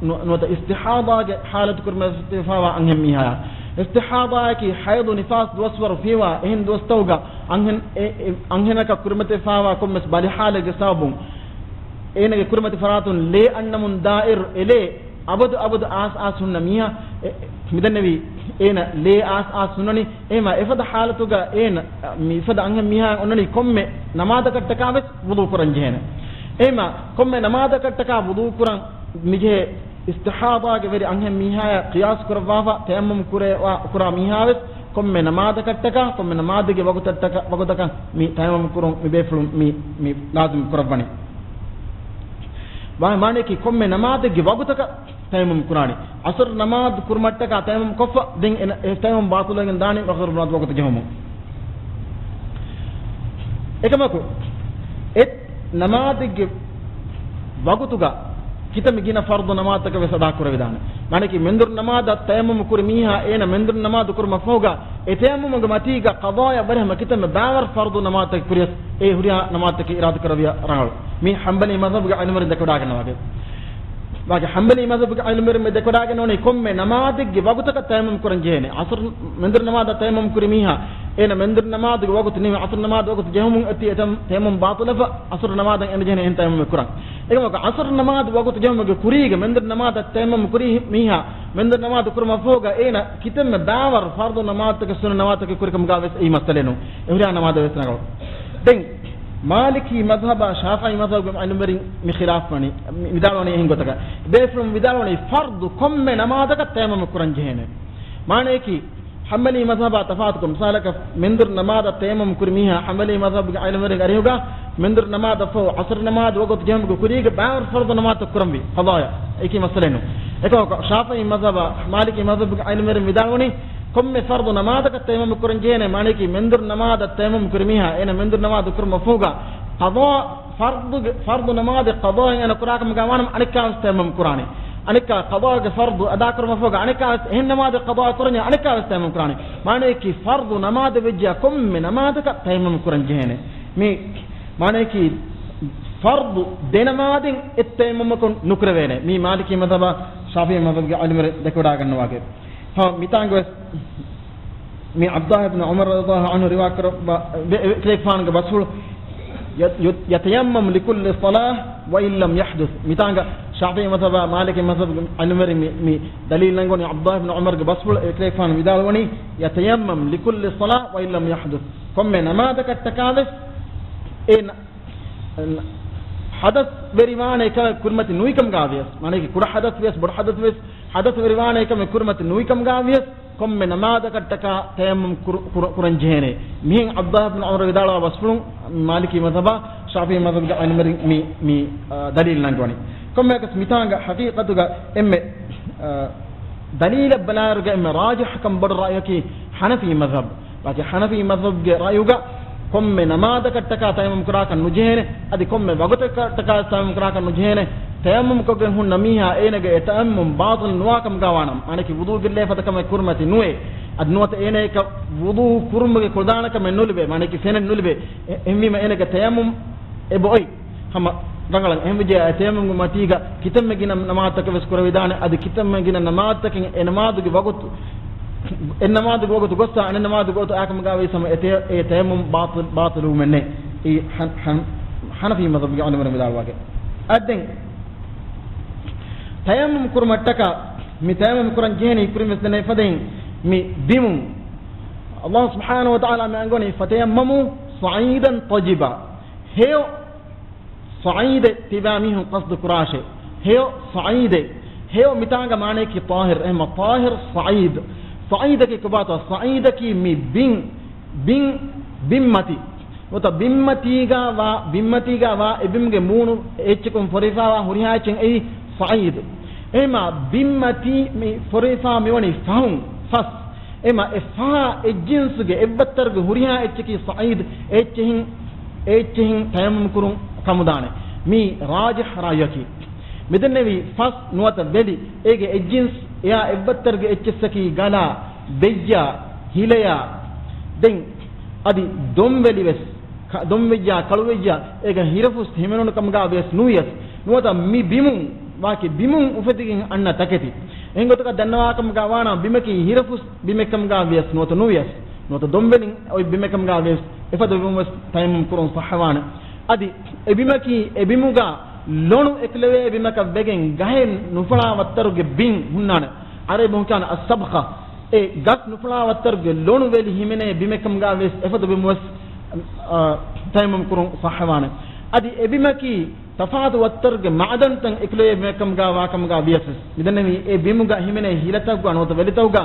ނު-، ނުވަތަ އިސްތިޙާޟާގެ ޙާލަތު ކުރިމަތިވެފާވާ އަންހެން މީހާޔާ. އިސްތިޙާޟާއަކީ ޙައިޟު ނިފާސް ދުވަސްވަރު ފިޔަވާ އެހެން ދުވަސްތަކުގަ އަންހެން، އެ، އެ، އަންހެނަކަށް ކުރިމަތިވެފާވާ ކޮންމެސް ބަލި ޙާލެއްގެ ސަބަބުން އޭނަގެ ކުރިމަތި ފަރާތުން ލޭ އަންނަމުން ދާއިރު އެ ލޭ އަބަދު އަބަދު އާސް އާސް ހުންނަ މީހާ، އެ، މިދެންނެވީ އޭނަ ލޭ އާސް އާސް ހުންނަނީ. އެހެމަ އެފަދަ ޙާލަތުގަ އޭނަ، މިފަދަ އަންހެން މީހާ އޮންނަނީ ކޮންމެ ނަމާދަކަށްޓަކާ ވެސް ވުޟޫ ކުރަން ޖެހޭނެ. އެހެމަ ކޮންމެ ނަމާދަކަށްޓަކާ ވުޟޫ ކުރަން މިޖެހޭ އިސްތިޙާޟާގެ ވެރި އަންހެން މީހާޔާ ޤިޔާސް ކުރައްވާފަ ތަޔައްމުމް ކުރެވާ، ކުރާ މީހާ ވެސް ކޮންމެ ނަމާދަކަށްޓަކާ، ކޮންމެ ނަމާދެއްގެ ވަގުތަށްޓަކާ، ވަގުތަކަށް މި ތަޔައްމުމް ކުރުން މި ބޭފުޅުން މި، މި ލާޒިމް ކުރައްވަނީ. މާ-، މާނައަކީ ކޮންމެ ނަމާދެއްގެ ވަގުތަކަށް ތަޔައްމުމް ކުރާނީ. ޢަޞްރު ނަމާދު ކުރުމަށްޓަކާ ތަޔައްމުމް ކޮށްފަ، ދެން އެ ނަ-، އެ ތަޔައްމުމް ބާޠިލުވެގެން ދާނީ މަޣްރިބު ނަމާދު ވަގުތު ޖެހުމުން. އެކަމަކު، އެ ނަމާދެއްގެ ވަގުތުގަ ކިތަންމެ ގިނަ ފަރުޟު ނަމާދުތަކެއް ވެސް އަދާ ކުރެވިދާނެ. މާނައަކީ މެންދުރު ނަމާދަށް ތަޔައްމުމް ކުރި މީހާ އޭނަ މެންދުރު ނަމާދު ކުރުމަށްފަހުގަ އެ ތަޔައްމުމުގެ މަތީގަ ޤަޟާޔަށް ވަރިހަމަ ކިތަންމެ ބާވަރު ފަރުޟު ނަމާދުތަކެއް ކުރިޔަސް އެ ހުރިހާ ނަމާދުތަކެއް އިރާދަ ކުރެވިޔަ ރަނގަޅު. މީ ޙަންބަލީ މަޛްހަބުގެ ޢިލްމުވެރިން ދެކެވަޑާގަންނަވާ ގޮތް. ވާގި ޙަންބަލީ މަޛްހަބުގެ ޢިލްމުވެރިން ދެކެވަޑާގަންނަވަނީ ކޮންމެ ނަމާދެއްގެ ވަގުތަކަށް ތަޔައްމުމް ކުރަން ޖެހޭނެ. ޢަޞްރު މެންދުރު ނަމާދަށް ތަޔައްމުމް ކުރި މީހާ އޭނަ މެންދުރު ނަމާދުގެ ވަގުތު ނިމި، ޢަޞްރު ނަމާދު ވަގުތު ޖެހުމުން އޮތީ އެ ތަޔައްމުމް ބާޠިލްވެފަ، ޢަޞްރު ނަމާދަށް އެންމެ ޖެހޭނެ އެހެން ތަޔައްމުމެއް ކުރަން. އެކަމަކު ޢަޞްރު ނަމާދު ވަގުތު ޖެހުމުގެ ކުރީގަ މެންދުރު ނަމާދަށް ތަޔައްމުމް ކުރި މީހާ މެންދުރު ނަމާދު ކުރުމަށްފަހުގަ އޭނަ ކިތަންމެ ބާވަރު ފަރުޟު ނަމާދުތަކެއް ސުންނަ ނަމާދުތަކެއް ކުރިކަމުގަ ވެސް އެއީ މައްސަލައެއް ނޫން. އެ ހުރިހާ ނަމާދެއް ވެސް ރަނގަޅު. ދެން މާލިކީ މަޛްހަބާ ޝާފިޢީ މަޛްހަބުގެ ޢިލްމުވެރިން މި ޚިލާފް ވަނީ، މި ވިދާޅުވަނީ އެހެން ގޮތަކަށް. ބޭފުޅުން ވިދާޅުވަނީ ފަރުޟު ކޮންމެ ނަމާދަކަށް ތަޔައްމުމް ކުރަން ޖެހޭނެ. މާނައަކީ، ޙަންބަލީ މަޛްހަބާ ތަފާތުކޮށް، މިސާލަކަށް މެންދުރު ނަމާދަށް ތަޔައްމުމް ކުރި މީހާ ޙަންބަލީ މަޛްހަބުގެ ޢިލްމުވެރިން އަރިހުގަ މެންދުރު ނަމާދަށްފަހު ޢަޞްރު ނަމާދު ވަގުތު ޖެހުމުގެ ކުރީގަ ބާވަރު ފަރުޟު ނަމާދުތައް ކުރަންވީ ޤަޟާޔާ. އެކި މައްސަލައެއް ނޫން. އެކަމަކު، ޝާފިޢީ މަޛްހަބާ މާލިކީ މަޛްހަބުގެ ޢިލްމުވެރިން ވިދާޅުވަނީ، ކޮންމެ ފަރުޟު ނަމާދަކަށް ތަޔައްމުމް ކުރަން ޖެހޭނެ. މާނައަކީ މެންދުރު ނަމާދަށް ތަޔައްމުމް ކުރި މީހާ އޭނަ މެންދުރު ނަމާދު ކުރުމަށްފަހުގަ ޤަޟާ ފަރުޟުގެ، ފަރުޟު ނަމާދެއް ޤަޟާއެއް އޭނަ ކުރާކަމުގަ ވާނަމަ އަނެއްކާވެސް ތަޔައްމުމް ކުރާނެ. އަނެއްކާ ޤަޟާގެ ފަރުޟު އަދާކުރުމަށްފަހުގަ އަނެއްކާވެސް އެހެން ނަމާދެއް ޤަޟާ ކުރަންޏާ އަނެއްކާވެސް ތަޔައްމުމް ކުރާނެ. މާނައަކީ ފަރުޟު ނަމާދެއް ވެއްޖެޔާ ކޮންމެ ނަމާދަކަށް ތަޔައްމުމް ކުރަން ޖެހޭނެ. މީ މާނައަކީ ފަރުޟު ދެ ނަމާދެއް އެއް ތަޔައްމުމަކުން ނުކުރެވޭނެ. މީ މާލިކީ މަޛްހަބާ ޝާފިޢީ މަޛްހަބުގެ ޢިލްމުވެރިން ދެކެވަޑާގަންނަވާ ގޮތް. ހަ، މިތާނގަވެސް މި ޢަބްދުﷲ ބިން ޢުމަރު ރަޟިޔަﷲ ޢަންހު ރިވާ ކުރައްވާ ވެ-، ވެ-، ކިލެގެފާނުގެ ބަސްފުޅު، ޔަ-، ޔަ-، يتيمم لكل صلاة وإن لم يحدث. މިތާނގަ ޝާފިޢީ މަޛްހަބާ މާލިކީ މަޛްހަބުގެ ޢިލްމުވެރިން މި، މި ދަލީލް ނަންގަވަނީ ޢަބްދުﷲ ބިން ޢުމަރުގެ ބަސްފުޅު، އެ ކިލެގެފާނު ވިދާޅުވަނީ، يتيمم لكل صلاة وإن لم يحدث. ކޮންމެ ނަމާދަކަށްޓަކާވެސް އޭނަ ޙަދަޘް ވެރިވާނެ ކަމެއް ކުރިމަތި ނުވިކަމުގަ ވިޔަސް، މާނައަކީ ކުޑަ ޙަދަޘް ވިޔަސް، ބޮޑު ޙަދަޘް ވިޔަސް، ޙަދަޘް ވެރިވާނެ ކަމެއް ކުރިމަތި ނުވިކަމުގަ ވިޔަސް، ކޮންމެ ނަމާދަކަށްޓަކާ ތަޔައްމުމް ކުރު-، ކުރު-، ކުރަން ޖެހޭނެ. މިހެން ޢަބްދުﷲ ބިން ޢުމަރު ވިދާޅުވާ ބަސްފުޅުން މާލިކީ މަޛްހަބާ، ޝާފިޢީ މަޛްހަބުގެ ޢިލްމުވެރިން މި، މި، އާ، ދަލީލް ނަންގަވަނީ. ކޮންމެއަކަސް މިތާނގަ ޙަޤީޤަތުގަ އެންމެ، އާ، ދަލީލަށް ބަލާއިރުގަ އެންމެ ރާޖިޙު ކަން ބޮޑު ރައުޔަކީ ޙަނަފީ މަޛްހަބު. ވާގި ޙަނަފީ މަޛްހަބުގެ ރައުޔުގަ ކޮންމެ ނަމާދަކަށްޓަކާ ތަޔައްމުމް ކުރާކަށް ނުޖެހޭނެ. އަދި ކޮންމެ ވަގުތަކަށްޓަކާ ތަޔައްމުމް ކުރާކަށް ނުޖެހޭނެ. ތަޔައްމުމް ކޮށްގެން ހުންނަ މީހާ އޭނަގެ އެ ތަޔައްމުމް ބާޠިލް ނުވާކަމުގަ ވާނަމަ، މާނައަކީ ވުޟޫ ގެއްލޭ ފަދަ ކަމެއް ކުރުމަތި ނުވޭ. އަދި ނުވަތަ އޭނަޔަކަށް ވުޟޫ ކުރުމުގެ ކުޅަދާނަކަމެއް ނުލިބޭ، މާނައަކީ ފެނެއް ނުލިބޭ. އެ-، އެހެންވީމަ އޭނަގެ ތަޔައްމުމް އެބައޮތް. ހަމަ ރަނގަޅަށް އެހެންވެއްޖެ އެ ތަޔައްމުމުގެ މަތީގަ ކިތަންމެ ގިނަ ނަމާދުތަކެއް ވެސް ކުރެވިދާނެ. އަދި ކިތަންމެ ގިނަ ނަމާދުތަކެއް އެ ނަމާދުގެ ވަގުތު، އެ ނަމާދުގެ ވަގުތު ގޮއްސަ އަނެއް ނަމާދު ގޮތު އާކަމުގަ ވެސް ހަމަ އެ ތަޔަ-، އެ ތަޔައްމުމު ބާތިލް، ބާތިލުވުމެއް ނެތް. އެ ހަން-، ހަން-، ހަނަފީ މަޒްހަބުގެ އަޅުގަނޑު ވިދާޅުވާގެ. އަދެން ތަޔައްމުމު ކުރުމަށްޓަކާ މި ތަޔައްމުމު ކުރަން ޖެހޭނީ ކުރިން ވެސް ދެންނެވި ފަދައިން މި ބިމުން. އަﷲ ސުބްޙާނަހޫ ވަތަޢާލާ މި އަންގަވަނީ، "ފަތަޔައްމަމޫ ޞަޢީދަން ޠައްޔިބާ." ހެޔޮ ޞަޢީދެއް ތިބާ މީހުން ޤަޞްދު ކުރާށޭ. ހެޔޮ ޞަޢީދެއް. ހެޔޮ މިތާނގަ މާނަޔަކީ ޠާހިރު. އެހެންމަ ޠާހިރު ޞަޢީދު. ޞަޢީދަކީ ކޮބާތޯ؟ ޞަޢީދަކީ މި ބިން، ބިން، ބިންމަތި. ނުވަތަ ބިންމަތީގަ ވާ، ބިންމަތީގަ ވާ އެ ބިމުގެ މޫނު އެއްޗަކުން ފޮރިފާވާ ހުރިހާ އެއްޗެއް އެއީ ޞަޢީދު. އެހެންމަ ބިންމަތީ މި ފޮރިފާ މިވަނީ ފަހުން، ފަސް. އެމަ އެ ފަހާ އެއްޖިންސުގެ އެއްބައްތަރުގެ ހުރިހާ އެއްޗަކީ ޞަޢީދު، އެއްޗެހިން، އެއްޗެހިން ތަޔައްމުމު ކުރުން ކަމުދާނެ. މީ ރާޖިޙް ރާޔަކީ. މިދެންނެވީ ފަސް ނުވަތަ ވެލި، އޭގެ އެއްޖިންސް އެއާ އެއްބައްތަރުގެ އެއްޗެއްސަކީ ގަލާ، ބެއްޔާ، ހިލަޔާ، ދެން އަދި ދޮންވެލި ވެސް. ކަ-، ދޮންވެއްޔާ، ކަޅުވެއްޔާ، އޭގަ ހިރަފުސް ހިމެނުނު ކަމުގަ ވިޔަސް ނުވިޔަސް، ނުވަތަ މި ބިމުން ވާކި ބިމުން އުފެދިގެން އަންނަ ތަކެތި. އެހެން ގޮތަކަށް ދަންނަވާ ކަމުގަ ވާނަމަ، ބިމަކީ ހިރަފުސް ބިމެއް ކަމުގަ ވިޔަސް ނުވަތަ ނުވިޔަސް، ނުވަތަ ދޮންވެލިން އޮތް ބިމެއް ކަމުގަ ވިޔަސް، އެފަދަ ބިމުން ވެސް ތަޔައްމުމް ކުރުން ޞައްޙަވާނެ. އަދި އެ ބިމަކީ އެ ބިމުގަ ލޮނު އެކުލެވޭ ބިމަކަށް ވެގެން ގަހެއް ނުފަޅާ ވައްތަރުގެ ބިން ހުންނާނެ. އަރަބި ބަހުން ކިޔާނެ އައްސަބްޚާ. އެ ގަސް ނުފަޅާ ވައްތަރުގެ ލޮނު ވެލި ހިމެނޭ ބިމެއް ކަމުގަ ވިޔަސް އެފަދަ ބިމު ވެސް، އާ، ތަޔައްމުމް ކުރުން ޞައްޙަވާނެ. އަދި އެ ބިމަކީ ތަފާތު ވައްތަރުގެ މަޢުދަންތައް އެކުލެވޭ ބިމެއް ކަމުގަ ވާ ކަމުގަ ވިޔަސް، މިދެންނެވީ އެ ބިމުގަ ހިމެނޭ ހިލަތަކުގަ ނުވަތަ ވެލިތަކުގަ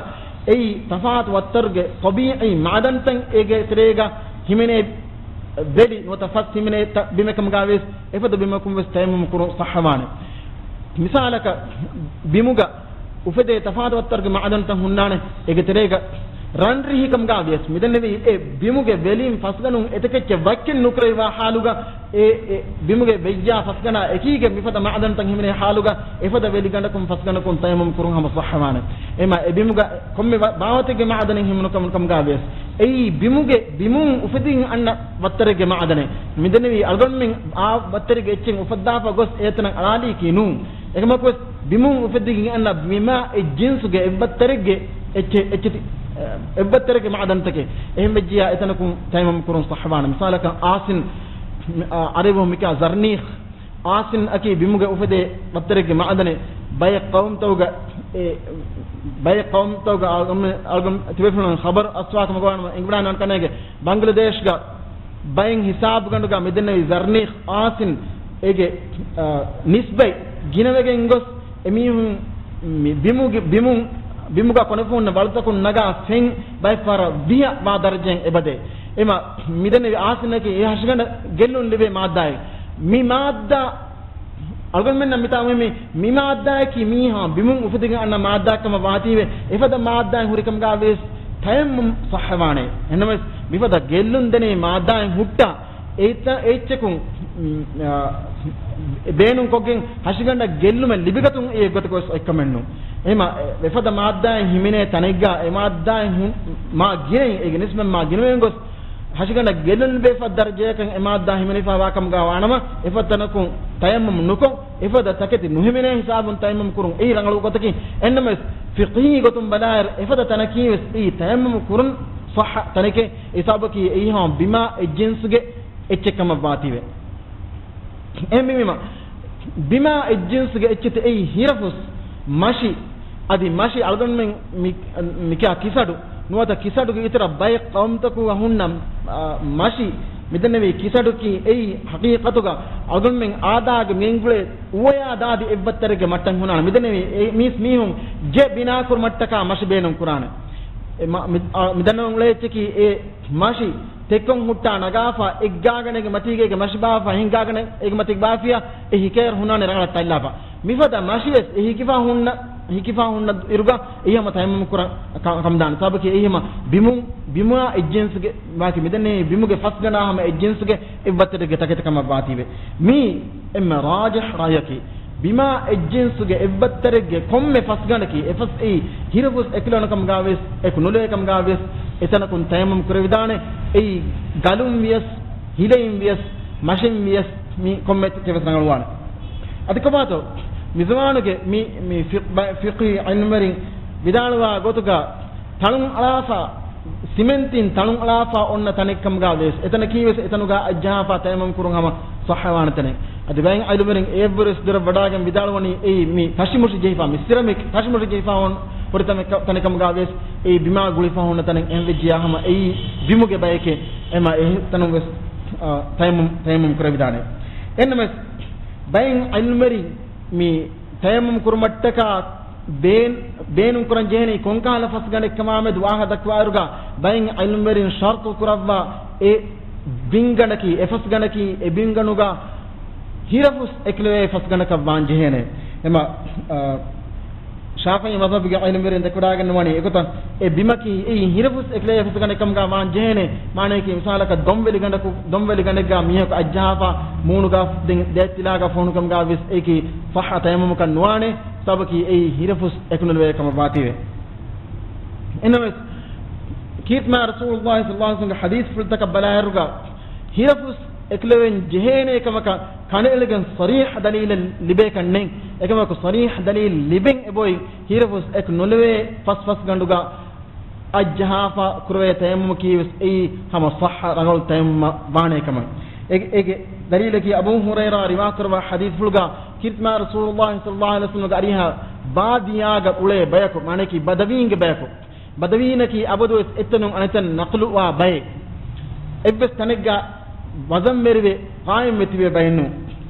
އެއީ ތަފާތު ވައްތަރުގެ ޠަބީޢީ މަޢުދަންތައް އޭގެ ތެރޭގަ ހިމެނޭ ވެލި ނުވަތަ ފަސް ހިމެނޭ ތަ-، ބިމެއް ކަމުގަ ވިޔަސް އެފަދަ ބިމަކުން ވެސް ތަޔައްމުމް ކުރުން ޞައްޙަވާނެ. މިސާލަކަށް، ބިމުގަ އުފެދޭ ތަފާތު ވައްތަރުގެ މަޢުދަންތައް ހުންނާނެ. އޭގެ ތެރޭގަ ރަންރިހި ކަމުގަ ވިޔަސް، މިދެންނެވީ އެ ބިމުގެ ވެލިން ފަސްގަނޑުން އެތަކެއްޗެއް ވައްކެއް ނުކުރެވިވާ ޙާލުގަ، އެ، އެ ބިމުގެ ވެއްޔާ ފަސްގަނޑާ އެކީގެ މިފަދަ މަޢުދަންތައް ހިމެނޭ ޙާލުގަ، އެފަދަ ވެލިގަނޑަކުން ފަސްގަނޑަކުން ތަޔައްމުމް ކުރުން ހަމަ ޞައްޙަވާނެ. އެމަ އެ ބިމުގަ ކޮންމެ ވަ-، ބާވަތެއްގެ މަޢުދަނެއް ހިމެނު ކަމު-، ކަމުގަ ވިޔަސް، އެއީ ބިމުގެ، ބިމުން އުފެދިގެން އަންނަ ވައްތަރެއްގެ މަޢުދަނެއް. މިދެންނެވީ އަޅުގަނޑުމެން އާ ވައްތަރެއްގެ އެއްޗެއް އުފައްދާފަ ގޮސް އެތަނަށް އަޅާލީކީ ނޫން. އެކަމަކުވެސް ބިމުން އުފެދިގެން އަންނަ ބިމާ އެއް ޖިންސުގެ އެއްބައްތަރެއްގެ އެއްޗެ-، އެއްޗެތި-، އެއްބައްތަރެއްގެ މަޢުދަންތަކެއް. އެހެންވެއްޖިޔާ އެތަނަކުން ތަޔައްމުމް ކުރުން ޞައްޙަވާނެ. މިސާލަކަށް އާސިން، މި-، އާ، އަރަބި ބަހުން މިކިޔާ ޒަރްނީޚް. އާސިން އަކީ ބިމުގެ އުފެދޭ ވައްތަރެއްގެ މަޢުދަނެއް. ބައެއް ޤައުމުތަކުގަ، އެ، ބައެއް ޤައުމުތަކުގަ އަޅުގަނޑު، އަޅުގަނޑު ތިބޭފުޅުން ޚަބަރު އަސްވާ ކަމަށް ގޮވާނަމަ، އެނގިވަޑައިގަންނަވާނެ ކަންނޭނގެ ބަންގްލަދޭޝްގަ ބައެއް ހިސާބުގަނޑުގަ މިދެންނެވި ޒަރްނީޚް އާސިން އޭގެ، އާ، ނިސްބަތް ގިނަވެގެން ގޮސް، އެމީހުން މި ބިމުގެ، ބިމުން، ބިމުގަ ކޮނެފޫންނަށް ވަޅުތަކުން ނަގާ ފެން ބައެއް ފަހަރަށް ވިހަ ވާ ދަރަޖައިން އެބަދޭ. އެމަ މިދެންނެވި އާސިންއަކީ އެ ހަށިގަނޑަށް ގެއްލުން ލިބޭ މާއްދާއެއް. މި މާއްދާ އަޅުގަނޑުމެންނަށް މިތާ އޮތް މި، މި މާއްދާއަކީ މީހާ ބިމުން އުފެދިގެން އަންނަ މާއްދާއެއް ކަމަށް ވާތީވެ، އެފަދަ މާއްދާއެއް ހުރި ކަމުގަ ވިޔަސް ތަޔައްމުމް ޞައްޙަވާނެ. އެހެންނަމަވެސް، މިފަދަ ގެއްލުން ދެނޭ މާއްދާއެއް ހުއްޓާ، އެއްޗަކުން، މް، އާ، ބޭނުންކޮށްގެން ހަށިގަނޑަށް ގެއްލުމެއް ލިބިގަތުން އެއްގޮތަކަށް ވެސް އޮތްކަމެއް ނޫން. އެހެމަ، އެފަދަ މާއްދާއެއް ހިމެނޭ ތަނެއްގަ އެ މާއްދާއެއް ހު-، މާ ގިނައިން، އޭގެ ނިސްބަތް މާ ގިނަވެގެން ގޮސް، ހަށިގަނޑަށް ގެއްލުން ލިބޭ ފަދަ ދަރަޖައަކަށް އެ މާއްދާ ހިމެނިފައިވާ ކަމުގަ ވާނަމަ، އެފަދަ ތަނަކުން ތަޔައްމުމް ނުކޮށް، އެފަދަ ތަކެތި ނުހިމެނޭ ހިސާބުން ތަޔައްމުމް ކުރުން އެއީ ރަނގަޅު ގޮތަކީ. އެންނަމެސް، ފިޤްހީ ގޮތުން ބަލާއިރު، އެފަދަ ތަނަކީ ވެސް އެއީ ތަޔައްމުމް ކުރުން ޞައްޙަ ތަނެކޭ. އެ ހިސާބަކީ އެއީ ހަމަ ބިމާ އެއް ޖިންސުގެ އެއްޗެއް ކަމަށް ވާތީވެ. އެހެންވީމަ، ބިމާ އެއް ޖިންސުގެ އެއްޗެތި އެއީ ހިރަފުސް، މަށި، އަދި މަށި އަޅުގަނޑުމެން މި-، މިކިޔާ ކިސަޑު، ނުވަތަ ކިސަޑުގެ އިތުރަށް ބައެއް ޤައުމުތަކުގަ ހުންނަ، އާ، މަށި، މިދެންނެވި ކިސަޑުކީ އެއީ ހަޤީޤަތުގަ އަޅުގަނޑުމެން އާދާގެ މިގެންގުޅޭ އުވަޔާ ދާދި އެއްބައްތަރެއްގެ މައްޗަށް ހުންނާނެ. މިދެންނެވި އެ މީސް މީހުން ޖެ ބިނާކުރުމަށްޓަކާ މަށި ބޭނުން ކުރާނެ. އެ މަ-، މި-، އާ، މިދަންނަވަން އުޅޭ އެއްޗަކީ އެ މަށި ތެއްކޮން ހުއްޓާ ނަގާފަ، އެއްގާގަނޑެއްގެ މަތީގަ އޭގެ މަށި ބާފަ، ހިންގާގަނޑެއް އޭގެ މަތީގަ ބާފިޔާ، އެ ހިކޭރު ހުންނާނެ ރަނގަޅަށް ތައްލާފަ. މިފަދަ މަށިވެސް އެ ހިކިފަ ހުންނަ، ހިކިފަ ހުންނަ އިރުގަ އެ ހަމަ ތަޔައްމުމް ކުރަން ކަ-، ކަމުދާނެ. ސަބަބަކީ އެ ހަމަ ބިމުން، ބިމާ އެއް ޖިންސުގެ ވާކި މިދެންނެވި ބިމުގެ ފަސްގަނޑާ ހަމަ އެއް ޖިންސުގެ އެއްބައްތަރެއްގެ ތަކެތި ކަމަށް ވާތީވެ. މީ އެންމެ ރާޖިޙް ރައުޔަކީ، ބިމާ އެއް ޖިންސުގެ އެއްބައްތަރެއްގެ ކޮންމެ ފަސްގަނޑަކީ، އެ ފަސް އެއީ ހިރަފުސް އެކުލެވުނު ކަމުގަ ވިޔަސް، އެކު ނުލެވޭ ކަމުގަ ވިޔަސް، އެތަނަކުން ތަޔައްމުމް ކުރެވިދާނެ. އެއީ ގަލުން ވިޔަސް، ހިލައިން ވިޔަސް، މަށިން ވިޔަސް، މި ކޮންމެ އެއްޗެއް ވެސް ރަނގަޅުވާނެ. އަދި ކޮބާތޯ މިޒުވާނުގެ މި، މި ފި-، ބަ-، ފިޤްހީ ޢިލްމުވެރިން ވިދާޅުވާ ގޮތުގަ ތަޅުން އަޅާފަ، ސިމެންޓިން ތަޅުން އަޅާފަ އޮންނަ ތަނެއްކަމުގަ ވެސް، އެތަނަކީ ވެސް އެތަނުގަ އަތްޖަހާފަ ތަޔައްމަމް ކުރުން ހަމަ ޞައްޙަވާނެ ތަނެއް. އަދި ބައެއް ޢިލްމުވެރިން އެއްވެރިވެސް ދުރަށް ވަޑާގެން ވިދާޅުވަނީ އެއީ މި ތަށިމުށި ޖެހިފަ، މި ސިރަމިކް ތަށިމުށި ޖެހިފަ ހުން ހުރި ތަނެއް ކަ-، ތަނެއްކަމުގަ ވެސް އެއީ ބިމާ ގުޅިފަ ހުންނަ ތަނެއް އެހެން ވެއްޖިޔާ ހަމަ އެއީ ބިމުގެ ބައެކޭ. އެމަ އެ ތަނުން ވެސް، އާ، ތަޔައްމަމް، ތަޔައްމަމް ކުރެވިދާނެ. އެންނަމަވެސް ބައެއް ޢިލްމުވެރިން މި ތަޔައްމަމް ކުރުމަށްޓަކާ ބޭން-، ބޭނުން ކުރަން ޖެހޭނީ ކޮންކަހަލަ ފަސްގަނޑެއްކަމާމެދު ވާހަކަ ދައްކަވާއިރުގަ، ބައެއް ޢިލްމުވެރިން ޝަރުޠު ކުރައްވާ އެ ބިންގަނޑަކީ، އެ ފަސްގަނޑަކީ، އެ ބިންގަނޑުގަ ހިރަފުސް އެކުލެވޭ ފަސްގަނޑަކަށް ވާން ޖެހޭނެ. އެމަ، އާ، ޝާފިޢީ މަޒްހަބުގެ ޢިލްމުވެރިން ދެކެވަޑައިގަންނަވަނީ އެގޮތަށް އެ ބިމަކީ އެއީ ހިރަފުސް އެކުލެވޭ ފަސްގަނޑެއްކަމުގަ ވާން ޖެހޭނެ. މާނަޔަކީ މިސާލަކަށް ދޮންވެލި ގަނޑަކު، ދޮންވެލި ގަނޑެއްގަ މީހަކު އަތްޖަހާފަ މޫނުގަ ދެން ދޭތިލާގަ ފޮނުކަމުގަ ވެސް އެއީކީ ޞައްޙަ ތަޔައްމަމަކަށް ނުވާނެ. ސަބަބަކީ އެއީ ހިރަފުސް އެކުނުލެވޭ ކަމަށް ވާތީވެ. އެންނަމަވެސް ކީރިތިމާ ރަސޫލުﷲ ޞައްލަﷲ ޢަލައިހި ވަސައްލަމްގެ ޙަދީޘްފުޅުތަކަށް ބަލާއިރުގަ ހިރަފުސް އެކުލެވެން ޖެހޭނޭ ކަމަކަށް ކަނޑައެޅިގެން ޞަރީޙަ ދަލީލެއް ލިބޭކަށް ނެތް. އެކަމަކު ޞަރީޙަ ދަލީލް ލިބެން އެބައޮތް ހިރަފުސް އެކު ނުލެވޭ ފަސް ފަސްގަނޑުގަ އަތްޖަހާފަ ކުރެވޭ ތަޔައްމަމަކީ ވެސް އެއީ ހަމަ ޞައްޙަ ރަނގަޅު ތަޔައްމަމަށް ވާނޭ ކަމަށް. އޭގެ، އޭގެ ދަލީލަކީ އަބޫ ހުރައިރާ ރިވާކުރައްވާ ޙަދީޘްފުޅުގަ ކީރިތިމާ ރަސޫލުﷲ ޞައްލަﷲ ޢަލައިހި ވަސައްލަމްގެ އަރިހަށް ބާދިޔާގަ އުޅޭ ބަޔަކު، މާނަޔަކީ ބަދަވީންގެ ބަޔަކު، ބަދަވީނަކީ އަބަދުވެސް އެއްތަނުން އަނެއްތަނަށް ނަޤުލުވާ ބައެއް. އެއްވެސް ތަނެއްގަ ވަޒަންވެރިވެ ޤާއިމްވެ ތިބޭ ބައެއް ނޫން.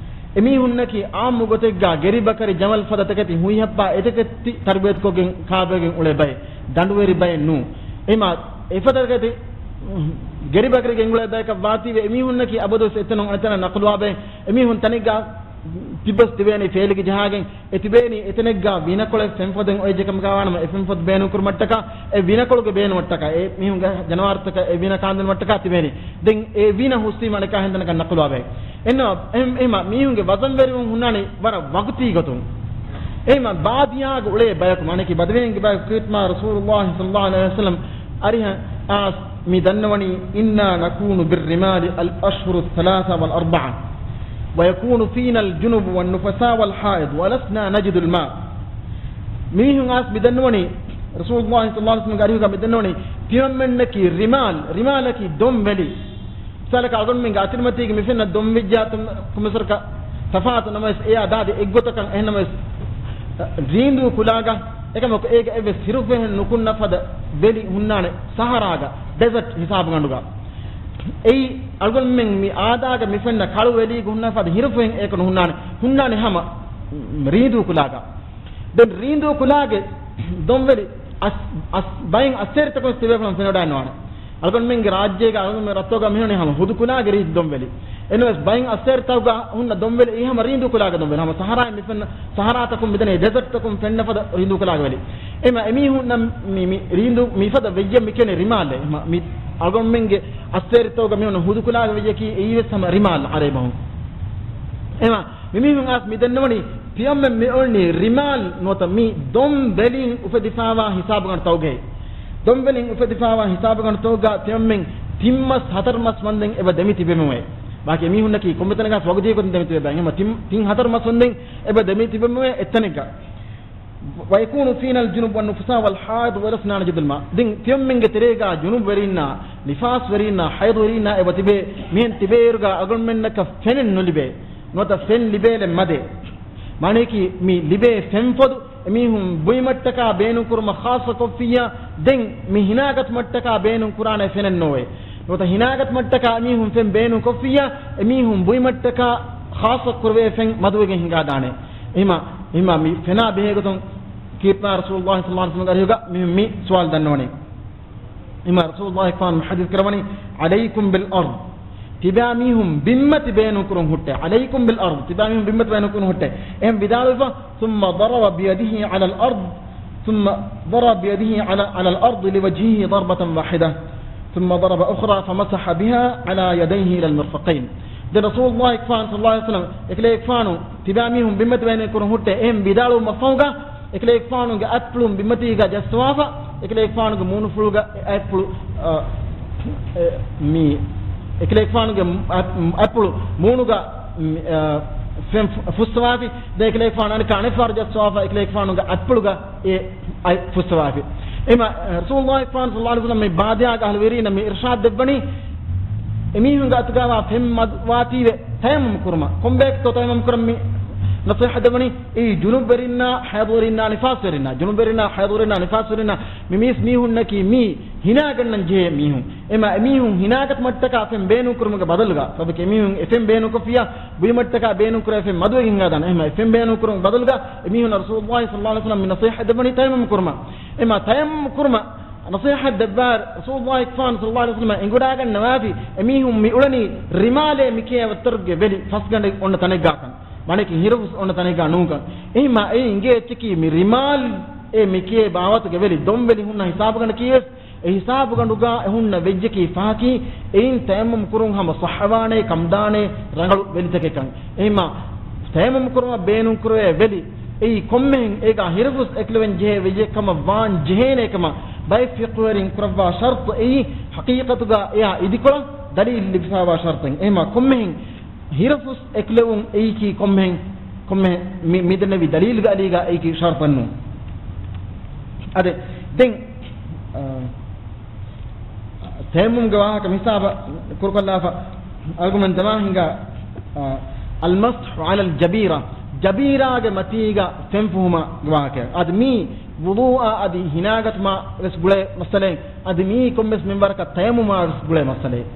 އެމީހުންނަކީ ޢާއްމު ގޮތެއްގަ ގެރިބަކަރި ޖަމަލް ފަދަ ތަކެތި ހުއިހައްޕާ އެތަކެތި ތަރުބިޔަތުކޮށްގެން ކާބައިގެން އުޅޭ ބައެއް. ދަނޑުވެރި ބައެއް ނޫން. އެމާ އެފަދަ ތަކެތި ގެރިބަކަރިގެން އުޅޭ ބަޔަކަށް ވާތީވެ އެމީހުންނަކީ އަބަދުވެސް އެތަނުން އަނެއްތަނަށް ނަޤުލުވާ ބައެއް. އެމީހުން ތަނެއްގަ ތިބަސް ތިބޭނީ ފޭލިގެ ޖަހާގެން. އެ ތިބޭނީ އެތަނެއްގަ ވީނަކޮޅެއް ފެންފޮދެއް އޮތް ޖެކަމުގަ ވާނަމަ، އެ ފެންފޮދު ބޭނުންކުރުމަށްޓަކާ، އެ ވީނަކޮޅުގެ ބޭނުމަށްޓަކާ، އެ މީހުންގެ ޖަނަވާރުތަކަށް އެ ވީނަ ކާންދިނުމަށްޓަކާ ތިބޭނީ. ދެން އެ ވީނަ ހުސްވީމަ އަނެއްކާ ހިނދަނަކަށް ނަޤުލުވާ ބައެއް. އެންނަ، އެހެން، އެހެމަ މީހުންގެ ވަޒަންވެރިވުން ހުންނާނީ ވަރަށް ވަގުތީ ގޮތުން. އެހެމަ ބާދިޔާގަ އުޅޭ ބަޔަކު، މާނަކީ ބަދަވީންގެ ބަޔަކު، ކީރިތިމާ ރަސޫލުﷲ ޞައްލަﷲ ޢަލައިހި ވަސައްލަމް އަރިހަށް އާސް މި ދަންނަވަނީ، إنا نكون بالرمال الأشهر الثلاثة والأربعة، ويكون فينا الجنب والنفساء والحائض، ولسنا نجد الماء. މީހުން އާސް މި ދަންނަވަނީ، ރަސޫލުﷲ ޞައްލަﷲ ޢަލައިހި ވަސައްލަމްގެ އަރިހުގަ މި ދަންނަވަނީ، ތިމަންމެންނަކީ ރިމާލް، ރިމާލަކީ ދޮންވެލި. މިސާލަކަށް އަޅުގަނޑުމެންގެ އަތިރިމަތީގެ މި ފެންނަ ދޮންވެއްޖާ ކޮންމެސްވަރަކަށް ތަފާތު ނަމަވެސް، އެޔާ ދާދި އެއްގޮތަކަށް. އެހެންނަމަވެސް، ރީނދޫ ކުލާގަ އެކަމަކު އޭގަ އެއްވެސް ހިރުފެހެއް ނުކުންނަ ފަދަ ވެލި ހުންނާނެ، ސަހަރާގަ، ޑެޒަޓް ހިސާބުގަނޑުގަ. އެއީ އަޅުގަނޑުމެން މި އާދާގަ މި ފެންނަ ކަޅު ވެލީގަ ހުންނަ ފަދަ ހިރުފެހެއް އޭކަ ނުހުންނާނެ، ހުންނާނެ ހަމަ ރީނދޫ ކުލާގަ. ދެން ރީނދޫ ކުލާގެ ދޮންވެލި އަސް-، އަސް-، ބައެއް އައްސޭރިތަކުން ތިބޭފުޅުން ފެނިވަޑައިނުވާނެ. އަޅުގަނޑުމެންގެ ރާއްޖޭގަ އަޅުގަނޑުމެން ރަށްތަކުގަ މިހުނީ ހަމަ ހުދު ކުލާގެ ރީތި ދޮންވެލި. އެންނަމަވެސް ބައެއް އައްސޭރިތަކުގަ ހުންނަ ދޮންވެލި އެއީ ހަމަ ރީނދޫ ކުލާގެ ދޮންވެލި. ހަމަ ސަހަރާއިން މި ފެންނަ، ސަހަރާތަކުން މިދަނީ ޑެޒަޓްތަކުން ފެންނަ ފަދަ ރީނދޫ ކުލާގެ ވެލި. އެމަ އެމީހުންނަށް މި، މި ރީނދޫ މިފަދަ ވެއްޔެއް މި ކިޔަނީ ރިމާލޭ. މި އަޅުގަނޑުމެންގެ އައްސޭރިތަކުގަ މިހުންނަ ހުދު ކުލާގެ ވެއްޔަކީ އެއީވެސް ހަމަ ރިމާލް އަރަބި ބަހުން. އެމަ މިމީހުން އާސް މި ދަންނަވަނީ، ތިޔަމެން މި އޮންނީ ރިމާލް ނުވަތަ މި ދޮން ވެލިން އުފެދިފާވާ ހިސާބުގަނޑުތަކުގައި. ދޮން ވެލިން އުފެދިފާވާ ހިސާބުގަނޑުތަކުގަ ތިޔަމެން ތިން މަސް ހަތަރު މަސް ވަންދެން އެބަ ދެމި ތިބެމެވެ. ބާކީ މީހުންނަކީ ކޮންމެ ތަނެއްގަސް ވަގުތީ ގޮތުން ދެމި ތިބެ ބައެއް. ހަމަ ތިން، ތިން ހަތަރު މަސް ވަންދެން އެބަ ދެމި ތިބެމެވެ އެއްތަނެއްގަ. ويكون فينا الجنب والنفساء والحائض ولسنا نجد الماء. ދެން ތިޔަމެންގެ ތެރޭގަ ޖުނުބްވެރީންނާ، ނިފާސްވެރީންނާ، ޙައިޟުވެރީންނާ އެބަ ތިބޭ. މިހެން ތިބޭއިރުގަ އަޅުގަނޑުމެންނަކަށް ފެނެއް ނުލިބޭ. ނުވަތަ ފެން ލިބޭލެއް މަދޭ. މާނަޔަކީ މި ލިބޭ ފެންފޮދު އެމީހުން ބުއިމަށްޓަކާ ބޭނުންކުރުމަށް ޚާއްޞަކޮށްފިއްޔާ، ދެން މި ހިނާގަތުމަށްޓަކާ ބޭނުންކުރާނެ ފެނެއް ނޯވޭ. ނުވަތަ ހިނާގަތުމަށްޓަކާ އެމީހުން ފެން ބޭނުންކޮށްފިއްޔާ، އެމީހުން ބުއިމަށްޓަކާ ޚާއްޞަކުރެވޭ ފެން މަދުވެގެން ހިނގާދާނެ. އެހެމަ، އެހެމަ މި ފެނާ ބެހޭގޮތުން ކީރިތިމާ ރަސޫލުﷲ ޞައްލަﷲ ޢަލައިހި ވަސައްލަމްގެ އަރިހުގަ މި، މި ސުވާލު ދަންނަވަނީ. އެހެމަ ރަސޫލުﷲ އެކަމަކު ޙަދީޘް ކުރައްވަނީ، عليكم بالأرض. ތިބާ މީހުން ބިންމަތި ބޭނުންކުރުން ހުއްޓޭ. عليكم بالأرض. ތިބާ މީހުން ބިންމަތި ބޭނުންކުރުން ހުއްޓޭ. އެހެން ވިދާޅުވެފަ، ثم ضرب بيده على الأرض، ثم ضرب بيده على، على الأرض لوجهه ضربة واحدة، ثم ضرب أخرى فمسح بها على يديه إلى المرفقين. ދެން ރަސޫލުﷲ އެކަމަކު ޞައްލަﷲ ޢަލައިހި ވަސައްލަމް، އެކަލޭގެފާނު ތިބާ މީހުން ބިންމަތި ބޭނުންކުރުން ހުއްޓޭ. އެހެން ވިދާޅުވުމަށްފަހުގަ، އެކަލޭގެފާނުގެ އަތްޕުޅުން ބިންމަތީގަ ޖައްސަވާފަ، އެކަލޭގެފާނުގެ މޫނުފުޅުގަ އެ އަތްޕުޅު، އަ، އެ، މީ، އެކަލޭގެފާނުގެ އަތް، އަތްޕުޅު މޫނުގަ މި، އާ، ފެން ފު-، ފުއްސަވާފި. ދެން އެކަލޭގެފާނު އަނެއްކާ އަނެއްފަހަރު ޖައްސަވާފަ، އެކަލޭގެފާނުގެ އަތްޕުޅުގަ އެ އަތް ފުއްސަވާފި. އެމަ، އާ، ރަސޫލުﷲ ޞައްލަﷲު ޢަލައިހި ވަސައްލަމް މި ބާދިޔާގެ އަހުލުވެރީންނަށް މި އިރުޝާދު ދެއްވަނީ، އެމީހުންގެ އަތުގަވާ ފެން މަދުވާތީވެ ތަޔައްމަމް ކުރުމަށް. ކޮންބަޔަކުތޯ ތަޔައްމަމް ކުރަން މި ނަޞޭޙަތް ދެއްވަނީ؟ އެއީ ޖުނުބުވެރިންނާ، ޙައިޟުވެރިންނާ، ނިފާސްވެރިންނާ، ޖުނުބުވެރިންނާ، ޙައިޟުވެރިންނާ، ނިފާސްވެރިންނާ، މި މީސް މީހުންނަކީ މީ ހިނާގަންނަން ޖެހޭ މީހުން. އެމަ އެމީހުން ހިނާގަތުމަށްޓަކާ ފެން ބޭނުންކުރުމުގެ ބަދަލުގަ، ސަބަބަކީ އެމީހުން އެފެން ބޭނުންކޮށްފިޔާ ބުއިމަށްޓަކާ ބޭނުންކުރެވޭ ފެން މަދުވެގެން ހިނގާދާނެ. އެހެމަ އެފެން ބޭނުންކުރުމުގެ ބަދަލުގަ އެމީހުންނަށް ރަސޫލުﷲ ޞައްލަﷲު ޢަލައިހި ވަސައްލަމް މި ނަޞޭޙަތް ދެއްވަނީ ތަޔައްމަމް ކުރުމަށް. އެމަ ތަޔައްމަމް ކުރުމަށް ނަޞޭޙަތް ދެއްވާއިރު ރަސޫލުﷲ ޢަލައިހި ވަސައްލަމް އެނގިވަޑައިގަންނަވާފި އެމީހުން މި އުޅެނީ ރިމާލޭ މިކޭ ވައްތަރުގެ ވެލި ފަސްގަނޑެއް އޮންނަ ތަނެއްގާކަން. މާނައަކީ ހިރަފުސް އޮންނަ ތަނެއްގާ ނޫންކަން. އެހެމަ އެއީ އިނގޭ އެއްޗަކީ މި ރިމާލޭ މިކޭ ބާވަތުގެ ވެލި، ދޮންވެލި ހުންނަ ހިސާބުގަނޑަކީވެސް އެ ހިސާބުގަނޑުގަ އެ ހުންނަ ވެއްޖަކީ ފަހަކީ، އެއިން ތަޔައްމަމް ކުރުން ހަމަ ޞައްޙަވާނޭ ކަމްދާނޭ ރަނގަޅު ވެލިތަކެއްކަން. އެހެމަ ތަޔައްމަމް ކުރުމަށް ބޭނުންކުރެވޭ ވެލި އެއީ ކޮންމެހެން އޭގާ ހިރަފުސް އެކުލެވެން ޖެހޭ ވެއްޖެއްކަމަށް ވާން ޖެހޭނޭ ކަމަށް ބައެއް ފިޤުހުވެރިން ކުރައްވާ ޝަރުޠު އެއީ ޙަޤީޤަތުގަ އެއާ އިދިކޮޅަށް ދަލީލު ލިބިފައިވާ ޝަރުޠެއް. އެހެމަ ކޮންމެހެން ހިރަފުސް އެކުލެވުން އެއީކީ ކޮންމެހެން، ކޮންމެހެން މި، މިދެންނެވި ދަލީލުގެ އަލީގަ އެއީކީ ޝަރުޠެއް ނޫން. އަދެ، ދެން، އާ، ތަޔައްމަމްގެ ވާހަކަ މިސާބަ ކުރުކޮށްލާފަ، އަޅުގަނޑުމެން ދަމާ ހިނގާ، އާ، އަލްމަސްޙު ޢަލަލް ޖަބީރާ، ޖަބީރާގެ މަތީގަ ފެން ފުހުމާ ވާހަކަ. އަދި މީ ވުޟޫއާ އަދި ހިނާގަތުމާ ވެސް ގުޅޭ މައްސަލައެއް. އަދި މީ ކޮންމެސް މިންވަރަކަށް ތަޔައްމުމާ ވެސް ގުޅޭ މައްސަލައެއް.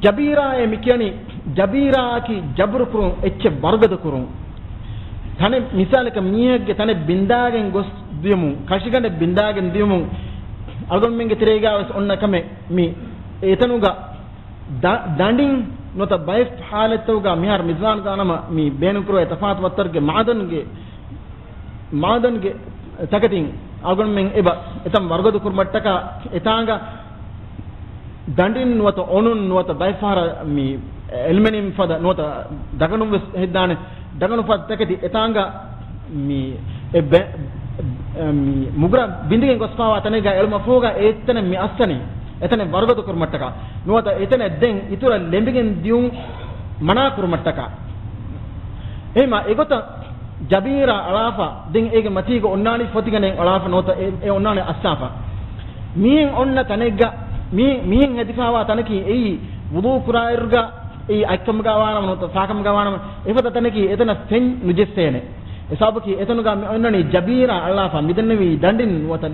ޖަބީރާއޭ މި ކިޔަނީ، ޖަބީރާއަކީ ޖަބުރު ކުރުން، އެއްޗެއް ވަރުގަދަ ކުރުން. ތަނެއް މިސާލަކަށް މީހެއްގެ ތަނެއް ބިންދާގެން ގޮސް ދިޔުމުން، ކަށިގަނޑެއް ބިންދާގެން ދިޔުމުން، އަޅުގަނޑުމެންގެ ތެރޭގާ ވެސް އޮންނަ ކަމެއް މި. އެތަނުގަ ދަ-، ދަނޑިން ނުވަތަ ބައެއް ހާލަތްތަކުގަ މިހާރު މިޒާން ގާނަމަ މި ބޭނުންކުރޭ ތަފާތު ވައްތަރުގެ މާދަންގެ މާދަންގެ ތަކެތިން އަޅުގަނޑުމެން އެބަ އެތަން ވަރުގަދަ ކުރުމަށްޓަކާ އެތާނގަ ދަނޑިން ނުވަތަ އޮނުން ނުވަތަ ބައެއްފަހަރަށް މި އެލްމެނިއަމް ފަދަ ނުވަތަ ދަގަނުން ވެސް ހެއްދާނެ. ދަގަނު ފަދަ ތަކެތި އެތާނގަ މި އެ ބެ-، މި މުގުރަ ބިނދިގެން ގޮސްފާވާ ތަނެއްގަ އެޅުމަށްފަހުގަ އެ އެތަނެއް މި އައްސަނީ. އެތަނެއް ވަރުގަދަ ކުރުމަށްޓަކާ ނުވަތަ އެތަނެއް ދެން އިތުރަށް ލެނބިގެން ދިޔުން މަނާ ކުރުމަށްޓަކާ. އެހެމަ އެގޮތަށް ޖަބީރާ އަޅާފަ، ދެން އޭގެ މަތީގަ އޮންނާނީ ފޮތިގަނޑެއް އަޅާފަ ނުވަތަ އެ، އެ އޮންނާނެ އައްސާފަ. މިހެން އޮންނަ ތަނެއްގަ، މި، މިހެން ހެދިފާވާ ތަނަކީ އެއީ ވުޟޫ ކުރާއިރުގަ އެއީ އަތްކަމުގަ ވާނަމަ ނުވަތަ ފާކަމުގަ ވާނަމަ އެފަދަ ތަނަކީ އެތަނަށް ފެން ނުޖެއްސޭނެ. އެ ސަބަބަކީ އެތަނުގަ މި އޮންނަނީ ޖަބީރާ އަޅާފަ މިދެންނެވީ ދަނޑިން ނުވަތަ،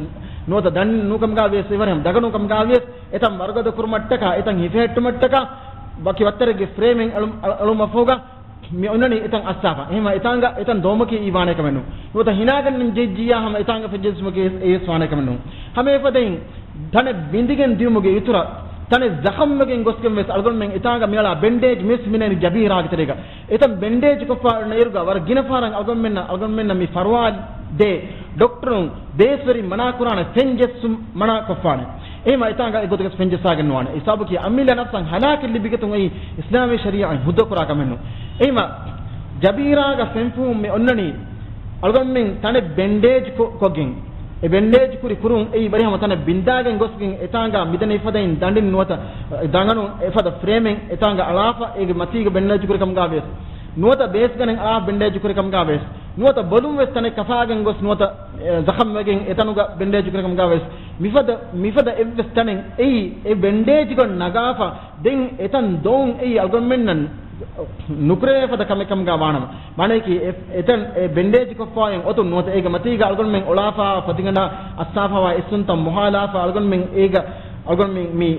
ނުވަތަ ދަނޑިން ނޫކަމުގަ ވިޔަސް އެވަރެހަމް ދަގަނޫކަމުގަ ވިޔަސް އެތަން ވަރުގަދަ ކުރުމަށްޓަކާ، އެތަން ހިފެހެއްޓުމަށްޓަކާ، ވަކި ވައްތަރެއްގެ ފްރޭމެއް އަޅު-، އަޅު-، އަޅުމަށްފަހުގަ މި އޮންނަނީ އެތަން އައްސާފަ. އެހެމަ އެތާނގަ އެތަން ދޮވުމަކީ އީ ވާނެ ކަމެއް ނޫން. ނުވަތަ ހިނާގަންނަން ޖެއްޖިއްޔާ ހަމަ އެތާނގަ ފެންޖެއްސުމަކީ އެ-، އެޔަސް ވާނެ ކަމެއް ނޫން. ހަމަ އެފަދައިން ތަނެއް ބިނދިގެން ދިޔުމުގެ އިތުރަށް، ތަނެއް ޒަޚަމްވެގެން ގޮސްގެން ވެސް އަޅުގަނޑުމެން އެތާނގަ މިއަޅާ ބެންޑޭޖް މިސް މިނޭނި ޖަބީރާގެ ތެރޭގަ. އެތަން ބެންޑޭޖް ކޮށްފާ އިރުގަ ވަރަށް ގިނަ ފަހަރަށް އަޅުގަނޑުމެންނަށް، އަޅުގަނޑުމެންނަށް މި ފަރުވާ ދޭ ޑޮކްޓަރުން ބޭސްވެރިން މަނާ ކުރާނެ ފެން ޖެއްސުން މަނާ ކޮށްފާނެ. އެހެމަ އެތާނގަ އެގޮތަކަސް ފެން ޖެއްސާގެން ނުވާނެ. އެ ސަބަބަކީ އަމިއްލަ ނަފްސަށް ހަލާކެއް ލިބިގަތުން އެއީ އިސްލާމީ ޝަރީޢަތް ހުއްދަ ކުރާ ކަމެއް ނޫން. އެހެމަ ޖަބީރާގަ ފެން ފުހުން މި އޮންނަނީ އަޅުގަނޑުމެން ތަނެއް ބެންޑޭޖް ކޮ-، ކޮށްގެން، އެ ބެންޑޭޖް ކުރި ކުރުން އެއީ ވަރިހަމަ ތަނެއް ބިންދާގެން ގޮސްގެން އެތާނގަ މިދަނީ ފަދައިން ދަނޑިން ނުވަތަ ދަނގަނު އެފަދަ ފްރޭމެއް އެތާނގަ އަޅާފަ އޭގެ މަތީގަ ބެންޑޭޖް ކުރި ކަމުގަ ވިޔަސް ނުވަތަ ބޭސްގަނޑެއް އަޅާފަ ބެންޑޭޖް ކުރި ކަމުގަ ވިޔަސް ނުވަތަ ބޮލުން ވެސް ތަނެއް ކަފާގެން ގޮސް ނުވަތަ، އެ، ޒަޚަމްވެގެން އެތަނުގަ ބެންޑޭޖް ކުރި ކަމުގަ ވެސް މިފަދަ، މިފަދަ އެއްވެސް ތަނެއް އެއީ އެ ބެންޑޭޖްގަނޑު ނަގާފަ ދެން އެތަން ދޮވުން އެއީ އަޅުގަނޑުމެންނަށް ނުކުރެވޭ ފަދަ ކަމެއް ކަމުގަ ވާނަމަ. މާނައަކީ އެ، އެތަން އެ ބެންޑޭޖް ކޮށްފާއިން އޮތުން ނުވަތަ އޭގެ މަތީގަ އަޅުގަނޑުމެން އޮޅާފާ ފޮތިގަނޑާ އައްސާފާވާ އެއްސުންތައް މޮހާލާފަ އަޅުގަނޑުމެން އޭގަ، އަޅުގަނޑުމެން މި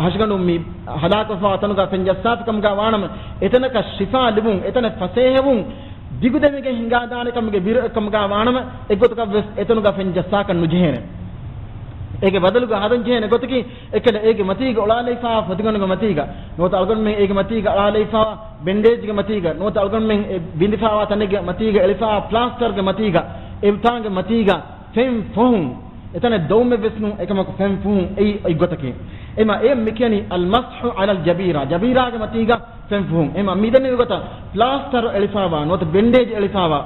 ހަށިގަނޑު މި ހަލާކުވެފާ ތަނުގަ ފެން ޖައްސާފި ކަމުގަ ވާނަމަ އެތަނަކަށް ޝިފާ ލިބުން އެތަނަށް ފަސޭހަވުން ދިގުދެމިގެން ހިނގާދާނެ ކަމުގެ ބިރު ކަމުގަ ވާނަމަ އެގޮތަކަށް ވެސް އެތަނުގަ ފެން ޖައްސާކަށް ނުޖެހޭނެ. އޭގެ ބަދަލުގަ ހަދަން ޖެހޭނެ ގޮތަކީ އެކަލަ އޭގެ މަތީގަ އޮޅާލައިފާ ފޮތިގަނޑުގެ މަތީގަ ނުވަތަ އަޅުގަނޑުމެން އޭގެ މަތީގަ އަޅާލައިފާ ބެންޑޭޖްގެ މަތީގަ ނުވަތަ އަޅުގަނޑުމެން އެ ބިނދިފާވާ ތަނެއްގެ މަތީގަ އެޅިފާ ޕްލާސްޓަރްގެ މަތީގަ އެތާނގެ މަތީގަ ފެން ފޮހުން އެތަނެއް ދޮވުމެއް ވެސް ނޫން އެކަމަކު ފެން ފޮހުން އެއީ އޮތްގޮތަކީ. އެމަ އެ މިކިޔަނީ އަލްމަސްޙު ޢަލަލް ޖަބީރާ، ޖަބީރާގެ މަތީގަ ފެން ފޮހުން. އެމަ މިދެންނެވި ގޮތަށް ޕްލާސްޓަރު އެޅިފާވާ ނުވަތަ ބެންޑޭޖް އެޅިފާވާ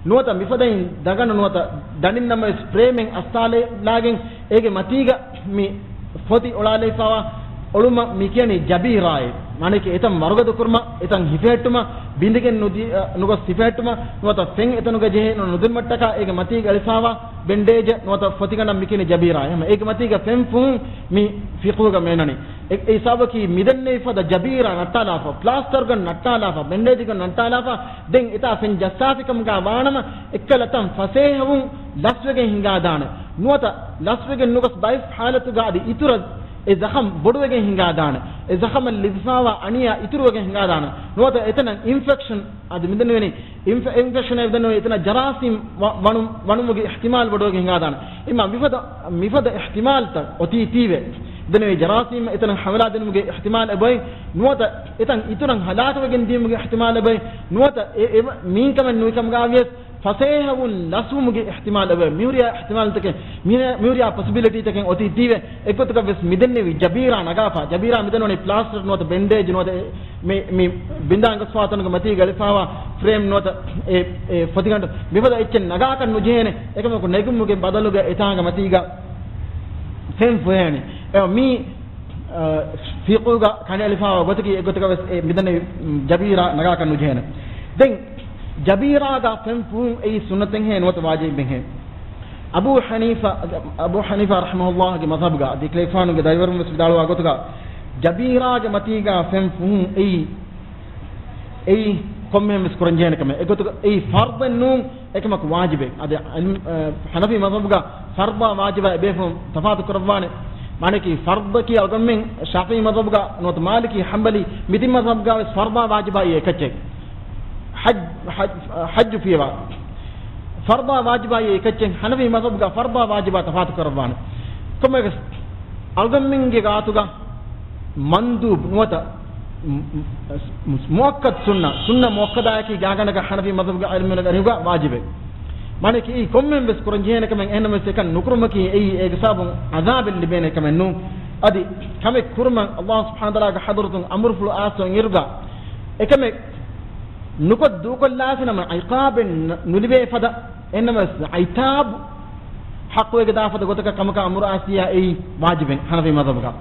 ނުވަތަ މިފަދައިން ދަގަނޑު ނުވަތަ ދަނޑިން ނަމަވެސް ފްރޭމެއް އައްސާލާގެން އޭގެ މަތީގަ މި ފޮތި އޮޅާލައިފާވާ އޮޅުމަށް މި ކިޔަނީ ޖަބީރާއޭ. މާނައަކީ އެތަން ވަރުގަދަ ކުރުމަށް، އެތަން ހިފެހެއްޓުމަށް، ބިނދެގެން ނުދި-، އަ، ނުގޮސް ހިފެހެއްޓުމަށް، ނުވަތަ ފެން އެތަނުގަ ޖެހޭ ނު-، ނުދިނުމަށްޓަކާ އޭގެ މަތީގަ އެޅިފާވާ ބެންޑޭޖެއް ނުވަތަ ފޮތިގަނޑަށް މި ކިޔަނީ ޖަބީރާއޭ. ހަމަ އޭގެ މަތީގަ ފެން ފުހުން މި ފިޤުހުގަ މޭނަނީ. އެ، އެ ހިސާބަކީ މިދެންނެވި ފަދަ ޖަބީރާ ނައްޓާލާފަ، ޕްލާސްޓަރުގަން ނައްޓާލާފަ، ބެންޑޭޖުގަން ނައްޓާލާފަ، ދެން އެތާ ފެން ޖައްސާފިކަމުގަ ވާނަމަ، އެއްކަލަ ތަން ފަސޭހަވުން ލަސްވެގެން ހިނގާދާނެ. ނުވަތަ ލަސްވެގެން ނުގޮސް ޟަޢީފު ޙާލަތުގަ އަދި އިތުރަށް އެ ޒަޚަމް ބޮޑުވެގެން ހިނގާދާނެ. އެ ޒަޚަމަށް ލިބިފާވާ އަނިޔާ އިތުރުވެގެން ހިނގާދާނެ. ނުވަތަ އެތަނަށް އިންފެކްޝަން އަދި މިދެންނެވިނީ އިންފެ-، އިންފެކްޝަނެއް މިދެންނެވި އެތަނަށް ޖަރާސީމް ވަ-، ވަނު-، ވަނުމުގެ އިޙްތިމާލް ބޮޑުވެގެން ހިނގާދާނެ. އެމާ މިފަދަ، މިފަދަ އިޙްތިމާލްތައް އޮތީތީވެ. މިދެންނެވި ޖަރާސީމް އެތަނަށް ހަމަލާ ދިނުމުގެ އިޙްތިމާލް އެބައޮތް. ނުވަތަ އެތަން އިތުރަށް ހަލާކުވެގެން ދިޔުމުގެ އިޙްތިމާލް އެބައޮތް. ނުވަތަ އެ، އެ މީންކަމެއް ނުވިކަމުގަ ވިޔަސް ފަސޭހަވުން ލަސްވުމުގެ އިޙްތިމާލް އެބައޮތް. މިހުރިހާ އިޙްތިމާލްތަކެއް، މި-، މިހުރިހާ ޕޮސިބިލިޓީތަކެއް އޮތީތީވެ. އެއްގޮތަކަށް ވެސް މިދެންނެވި ޖަބީރާ ނަގާފަ، ޖަބީރާ މިދެންނެވި ޕްލާސްޓަރ ނުވަތަ ބެންޑޭޖް ނުވަތަ އެ، މި، މި ބިންދާ އެނގޮސްފާ ތަނުގެ މަތީގަ އެޅިފާވާ ފްރޭމް ނުވަތަ އެ، އެ ފޮތިގަނޑު މިފަދަ އެއްޗެއް ނަގާކަށް ނުޖެހޭނެ. އެކަމަކު ނެގުމުގެ ބަދަލުގަ އެތާނގެ މަތީގަ ފެން ފުހޭނެ. އެ މީ، އަ، ފިޤުހުގަ ކަނޑައެޅިފާވާ ގޮތަކީ އެއްގޮތަކަށް ވެސް އެ މިދެންނެވި، މް، ޖަބީރާ ނަގާކަށް ނުޖެހޭނެ. ދެން ޖަބީރާގަ ފެން ފުހުން އެއީ ސުންނަތެއްހޭ ނުވަތަ ވާޖިބެއްހޭ؟ އަބޫ ޙަނީފާ، އަބޫ ޙަނީފާ ރަޙިމަހުﷲގެ މަޒްހަބުގަ އަދި އެކަލޭގެފާނުގެ ދަރިވަރުން ވެސް ވިދާޅުވާ ގޮތުގަ، ޖަބީރާގެ މަތީގަ ފެން ފުހުން އެއީ، އެއީ ކޮންމެހެން ވެސް ކުރަންޖެހޭނެ ކަމެއް. އެގޮތުގަ އެއީ ފަރްޟެއް ނޫން، އެކަމަކު ވާޖިބެއް. އަދި އިލްމް-، އަ، ޙަނަފީ މަޒްހަބުގަ ފަރްޟާ ވާޖިބާ އެބޭފުޅުން ތަފާތު ކުރައްވާނެ. މާނައަކީ ފަރްޟަކީ އަޅުގަނޑުމެން ޝާފިޢީ މަޒްހަބުގަ ނުވަތަ މާލިކީ ޙަންބަލީ މި ތިން މަޒްހަބުގަ ވެސް ފަރްޟާ ވާޖިބާއީ އެކައްޗެއް. ޙައް-، ޙައް-، ޙައްޖު ފިޔަވާ. ފަރްޟާ ވާޖިބާއީ އެކައްޗެއް. ޙަނަފީ މަޒްހަބުގަ ފަރްޟާ ވާޖިބާ ތަފާތު ކުރައްވާނެ. ކޮންމެވެސް އަޅުގަނޑުމެންގެ ގާތުގަ މަންދޫބް ނުވަތަ މު-، މު-، މުއައްކަދު ސުންނަ، ސުންނަ މުއައްކަދާއަކީ ގާގަނޑަކަށް ޙަނަފީ މަޒްހަބުގެ ޢިލްމުވެރިންގެ އަރިހުގަ ވާޖިބެއް. މާނައަކީ އެއީ ކޮންމެން ވެސް ކުރަން ޖެހޭނެ ކަމެއް، އެހެންނަމަވެސް އެކަން ނުކުރުމަކީ އެއީ އޭގެ ސަބަބުން ޢަޛާބެއް ލިބޭނެ ކަމެއް ނޫން. އަދި ކަމެއް ކުރުމަށް ﷲ ސުބްޙާނަހޫ ވަތަޢާލާގެ ޙަޟްރަތުން އަމުރުފުޅު އައިސްފަ އިރުގަ އެކަމެއް ނުކޮށް ދޫކޮށްލާފިނަމަ ޢިޤާބެއް ނު-، ނުލިބޭ ފަދަ، އެހެންނަމަވެސް ޢިތާބު ޙައްޤުވެގެދާ ފަދަ ގޮތަކަށް ކަމަކަށް އަމުރު އައިސްދިޔަ އެއީ ވާޖިބެއް ޙަނަފީ މަޒްހަބުގަ.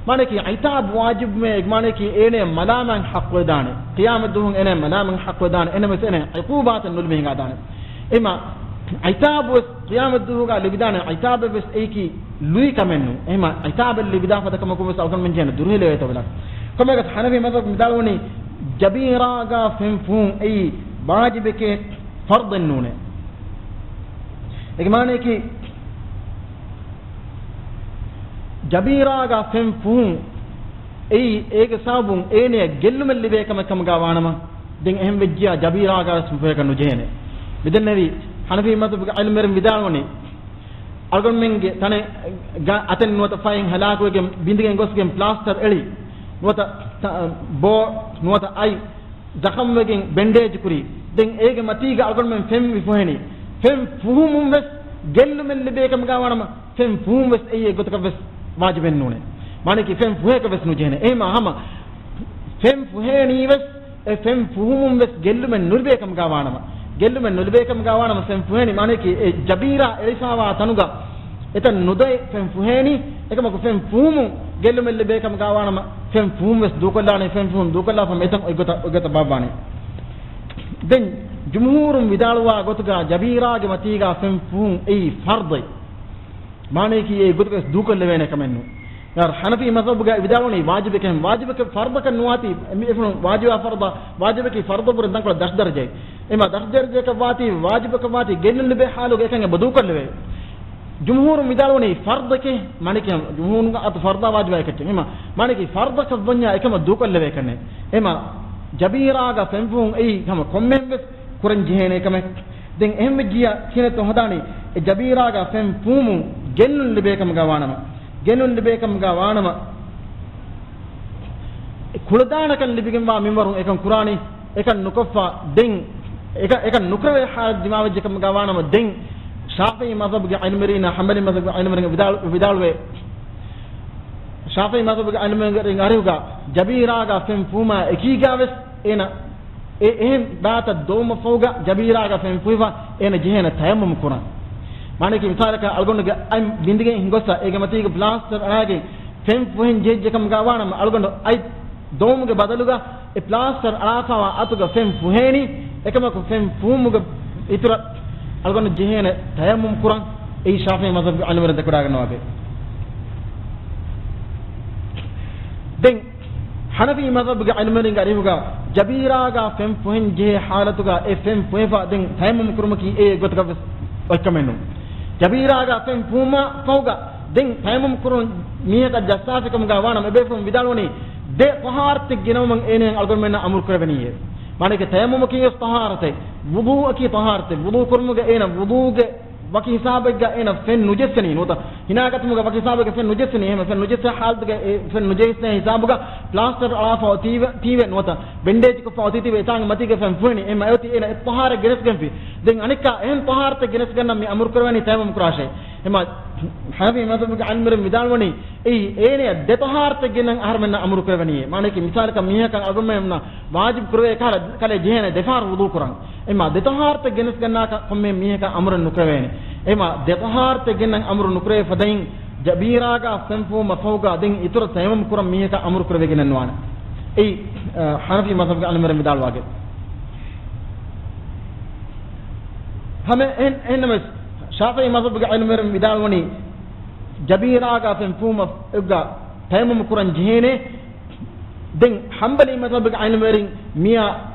މާނައަކީ ޢިތާބު ވާޖިބުވުމޭ މާނައަކީ އޭނަޔަށް މަލާމާތް ޙައްޤުވެދާނެ. ޤިޔާމަތްދުވަހުން އޭނަޔަށް މަލާމާތް ޙައްޤުވެދާނެ. އެހެންނަމަވެސް އޭނަޔަށް ޢުޤޫބާތެއް ނުލިބި ހިނގާދާނެ. އެމާ ޢިތާބުވެސް ޤިޔާމަތްދުވަހުގަ ލިބިދާނެ. ޢިތާބެއްވެސް އެއީކީ ލުއި ކަމެއް ނޫން. އެހެމާ ޢިތާބެއް ލިބިދާ ފަދަ ކަމަކުންވެސް އަޅުގަނޑުމެން ޖެހޭނެ ދުރުހެލިވޭތޯ ވެލަ. ކޮންމެއަކަސް ޙަނަފީ މަޒްހަބު ވިދާޅުވަނީ ޖަބީރާގަ ފެން ފުހުން އެއީ ވާޖިބެކޭ، ފަރްޟެއް ނޫނޭ. އޭގެ މާނައަކީ، ޖަބީރާގަ ފެން ފުހުން އެއީ، އޭގެ ސަބަބުން އޭނަޔަށް ގެއްލުމެއް ލިބޭ ކަމެއް ކަމުގަ ވާނަމަ، ދެން އެހެން ވެއްޖިޔާ ޖަބީރާގަ ވެސް ފުހޭކަށް ނުޖެހޭނެ. މިދެންނެވި ޙަނަފީ މަޒްހަބުގެ ޢިލްމުވެރިން ވިދާޅުވަނީ، އަޅުގަނޑުމެންގެ ތަނެއް ގަ-، އަތެއް ނުވަތަ ފައެއް ހަލާކުވެގެން ބިނދިގެން ގޮސްގެން ޕްލާސްޓަރ އެޅި، ނުވަތަ ތަ-، ބޯ ނުވަތަ އަތް ޒަޚަމްވެގެން ބެންޑޭޖް ކުރީ. ދެން އޭގެ މަތީގަ އަޅުގަނޑުމެން ފެން މި ފުހެނީ. ފެން ފުހުމުން ވެސް ގެއްލުމެއް ލިބޭ ކަމުގަ ވާނަމަ، ފެން ފުހުން ވެސް އެއީ އެއްގޮތަކަށް ވެސް ވާޖިބެއް ނޫނޭ. މާނައަކީ ފެން ފުހޭކަށް ވެސް ނުޖެހޭނެ. އެހެމާ ހަމަ ފެން ފުހޭނީ ވެސް، އެ ފެން ފުހުމުން ވެސް ގެއްލުމެއް ނުލިބޭ ކަމުގަ ވާނަމަ، ގެއްލުމެއް ނުލިބޭ ކަމުގަ ވާނަމަ ފެން ފުހޭނީ، މާނައަކީ އެ ޖަބީރާ އެޅިފާވާ ތަނުގަ އެތަން ނުދޮއި ފެން ފުހޭނީ. އެކަމަކު ފެން ފުހުމުން ގެއްލުމެއް ލިބޭ ކަމުގަ ވާނަމަ ފެން ފުހުން ވެސް ދޫކޮށްލާނެ، ފެން ފުހުން ދޫކޮށްލާފަ އެތަން އޮތްގޮތަށް، އޮތްގޮތަށް ބާއްވާނެ. ދެން ޖުމްހޫރުން ވިދާޅުވާ ގޮތުގަ ޖަބީރާގެ މަތީގަ ފެން ފުހުން އެއީ ފަރްޟެއް. މާނައަކީ އެ ގޮތުގަސް ދޫކޮށްލެވޭނެ ކަމެއް ނޫން. އަ، ޙަނަފީ މަޒްހަބުގަ ވިދާޅުވަނީ ވާޖިބެކެހެން، ވާޖިބެކެ ފަރްޟަކަށް ނުވާތީ، މި އެފުނު ވާޖިބާ ފަރްޟާ، ވާޖިބަކީ ފަރްޟަ ބުރެ ދަންކޮޅަށް ދަށް ދަރަޖައެއް. އެމާ ދަށް ދަރަޖައަކަށް ވާތީ، ވާޖިބަކަށް ވާތީ، ގެއްލުން ލިބޭ ޙާލުގަ އެކަން އެބަ ދޫކޮށްލެވޭ. ޖުމްހޫރުން ވިދާޅުވަނީ ފަރްޟެކޭ، މާނައަކީ ޖުމްހޫރުންގެ އަތު ފަރްޟާ ވާޖިބާ އެކައްޗެއް. އެމާ މާނައަކީ ފަރްޟަކަށް ވަންޏާ އެކަމަށް ދޫކޮށްލެވޭ ކަންނޭ. އެމާ ޖަބީރާގަ ފެންފުހުން އެއީ ހަމަ ކޮންމެހެން ވެސް ކުރަން ޖެހޭނެ ކަމެއް. ދެން އެހެން ވެއްޖިޔާ ކިހިނެއްތޯ ހަދާނީ؟ އެ ޖަބީރާގަ ފެން ފުހުމުން ގެއްލުން ލިބޭ ކަމުގަ ވާނަމަ، ގެއްލުން ލިބޭ ކަމުގަ ވާނަމަ، ކުޅަދާނަކަން ލިބިގެންވާ މިންވަރުން އެކަން ކުރާނީ. އެކަން ނުކޮށްފަ ދެން، އެކަ-، އެކަން ނުކުރެވޭ ޙާލަތް ދިމާވެއްޖެ ކަމުގަ ވާނަމަ، ދެން ޝާފިޢީ މަޒްހަބުގެ ޢިލްމުވެރީންނާ ޙަންބަލީ މަޒްހަބުގެ ޢިލްމުވެރިން ވިދާޅު-، ވިދާޅުވޭ، ޝާފިޢީ މަޒްހަބުގެ ޢިލްމުވެރިން އަރިހުގަ ޖަބީރާގަ ފެން ފުހުމާ އެކީގަ ވެސް އޭނަ އެ އެހެން ބާތައް ދޮވުމަށްފަހުގަ ޖަބީރާގަ ފެން ފުހިފަ އޭނަ ޖެހޭނެ ތަޔައްމުމް ކުރަން. މާނައަކީ މިސާލަކަށް އަޅުގަނޑުގެ އަތް ބިނދިގެން ހިނގޮސްފަ އޭގެ މަތީގަ ޕްލާސްޓަރ އަޅާގެން ފެން ފުހެން ޖެހިއްޖެ ކަމުގަ ވާނަމަ، އަޅުގަނޑު އަތް ދޮވުމުގެ ބަދަލުގަ އެ ޕްލާސްޓަރ އަޅާފަވާ އަތުގަ ފެން ފުހޭނީ. އެކަމަކު ފެން ފުހުމުގެ އިތުރަށް އަޅުގަނޑު ޖެހޭނެ ތަޔައްމުމް ކުރަން. އެއީ ޝާފިޢީ މަޒްހަބުގެ ޢިލްމުވެރިން ދެކެވަޑައިގަންނަވާ ގޮތް. ދެން ޙަނަފީ މަޒްހަބުގެ ޢިލްމުވެރިންގެ އަރިހުގަ ޖަބީރާގަ ފެން ފުހެން ޖެހޭ ޙާލަތުގަ އެ ފެން ފުހެފަ ދެން ތަޔައްމުމް ކުރުމަކީ އެއް ގޮތަކަށް ވެސް އޮތްކަމެއް ނޫން. ޖަބީރާގަ ފެން ފުހުމަށް ފަހުގަ ދެން ތަޔައްމުމް ކުރުން މީހަކަށް ޖައްސާފިކަމުގަ ވާނަމަ، އެބޭފުޅުން ވިދާޅުވަނީ ދެ ޠަހާރަތެއް ގެނައުމަށް އޭނައަށް އަޅުގަނޑުމެންނަށް އަމުރު ކުރެވެނީއޭ. މާނައަކީ ތަޔައްމުމަކީ ވެސް ޠަހާރަތެއް، ވުޟޫއަކީ ޠަހާރަތެއް، ވުޟޫ ކުރުމުގެ އޭނަ ވުޟޫގެ ވަކި ހިސާބެއްގަ އޭނަ ފެން ނުޖެއްސެނީ ނުވަތަ، ހިނާގަތުމުގެ ވަކި ހިސާބެއްގަ ފެން ނުޖެއްސެނީ. އެހެން ފެން ނުޖެއްސޭ ޙާލަތުގަ އެ ފެން ނުޖެހިސްނޭ ހިސާބުގަ ޕްލާސްޓަރ އަޅާފަ ތީވެ، ތީވެ ނުވަތަ ބެންޑޭޖްކޮށްފަ އޮތީތީވެ އެތާނގަ މަތީގަ ފެން ފުހެނީ. އެހެންމަ އެއޮތީ އޭނަ އެއް ޠަހާރަތް ގެނެސްގެންފި. ދެން އަނެއްކާ އެހެން ޠަހާރަތެއް ގެނެސްގަންނަން މި އަމުރު ކުރެވެނީ ތަޔައްމުމް ކުރާށޭ. އެމަ ޙަނަފީ މަޒްހަބުގެ ޢިލްމުވެރިން ވިދާޅުވަނީ، އެއީ އޭނަޔަށް ދެ ޠަހާރަތެއް ގެންނަން އަހަރުމެންނަށް އަމުރު ކުރެވެނީއޭ. މާނައަކީ މިސާލަކަށް މީހަކަށް އަޅުގަނޑުމެންނަށް ވާޖިބު ކުރެވޭ ކަހަލަ ކަލޭ ޖެހޭނެ ދެފަހަރު ވުޟޫ ކުރަން. އެމަ ދެ ޠަހާރަތެއް ގެނެސްގަންނާކަށް ކޮންމެ މީހަކަށް އަމުރެއް ނުކުރެވޭނެ. އެމަ ދެ ޠަހާރަތެއް ގެންނަން އަމުރު ނުކުރެވޭ ފަދައިން ޖަބީރާގަ ފެން ފުހުމަށް ފަހުގަ ދެން އިތުރަށް ތަޔައްމުމް ކުރަން މީހަކަށް އަމުރު ކުރެވިގެނެއް ނުވާނެ. އެއީ، އަ، ޙަނަފީ މަޒްހަބުގެ ޢިލްމުވެރިން ވިދާޅުވާގޮތް. ހަމަ އެހެން، އެހެންނަމަވެސް، ޝާފިޢީ މަޒްހަބުގެ ޢިލްމުވެރިން ވިދާޅުވަނީ، ޖަބީރާގަ ފެން ފުހުމަށް އެއްގަ ތަޔައްމުމް ކުރަން ޖެހޭނެ. ދެން ޙަންބަލީ މަޒްހަބުގެ ޢިލްމުވެރިން މިއާ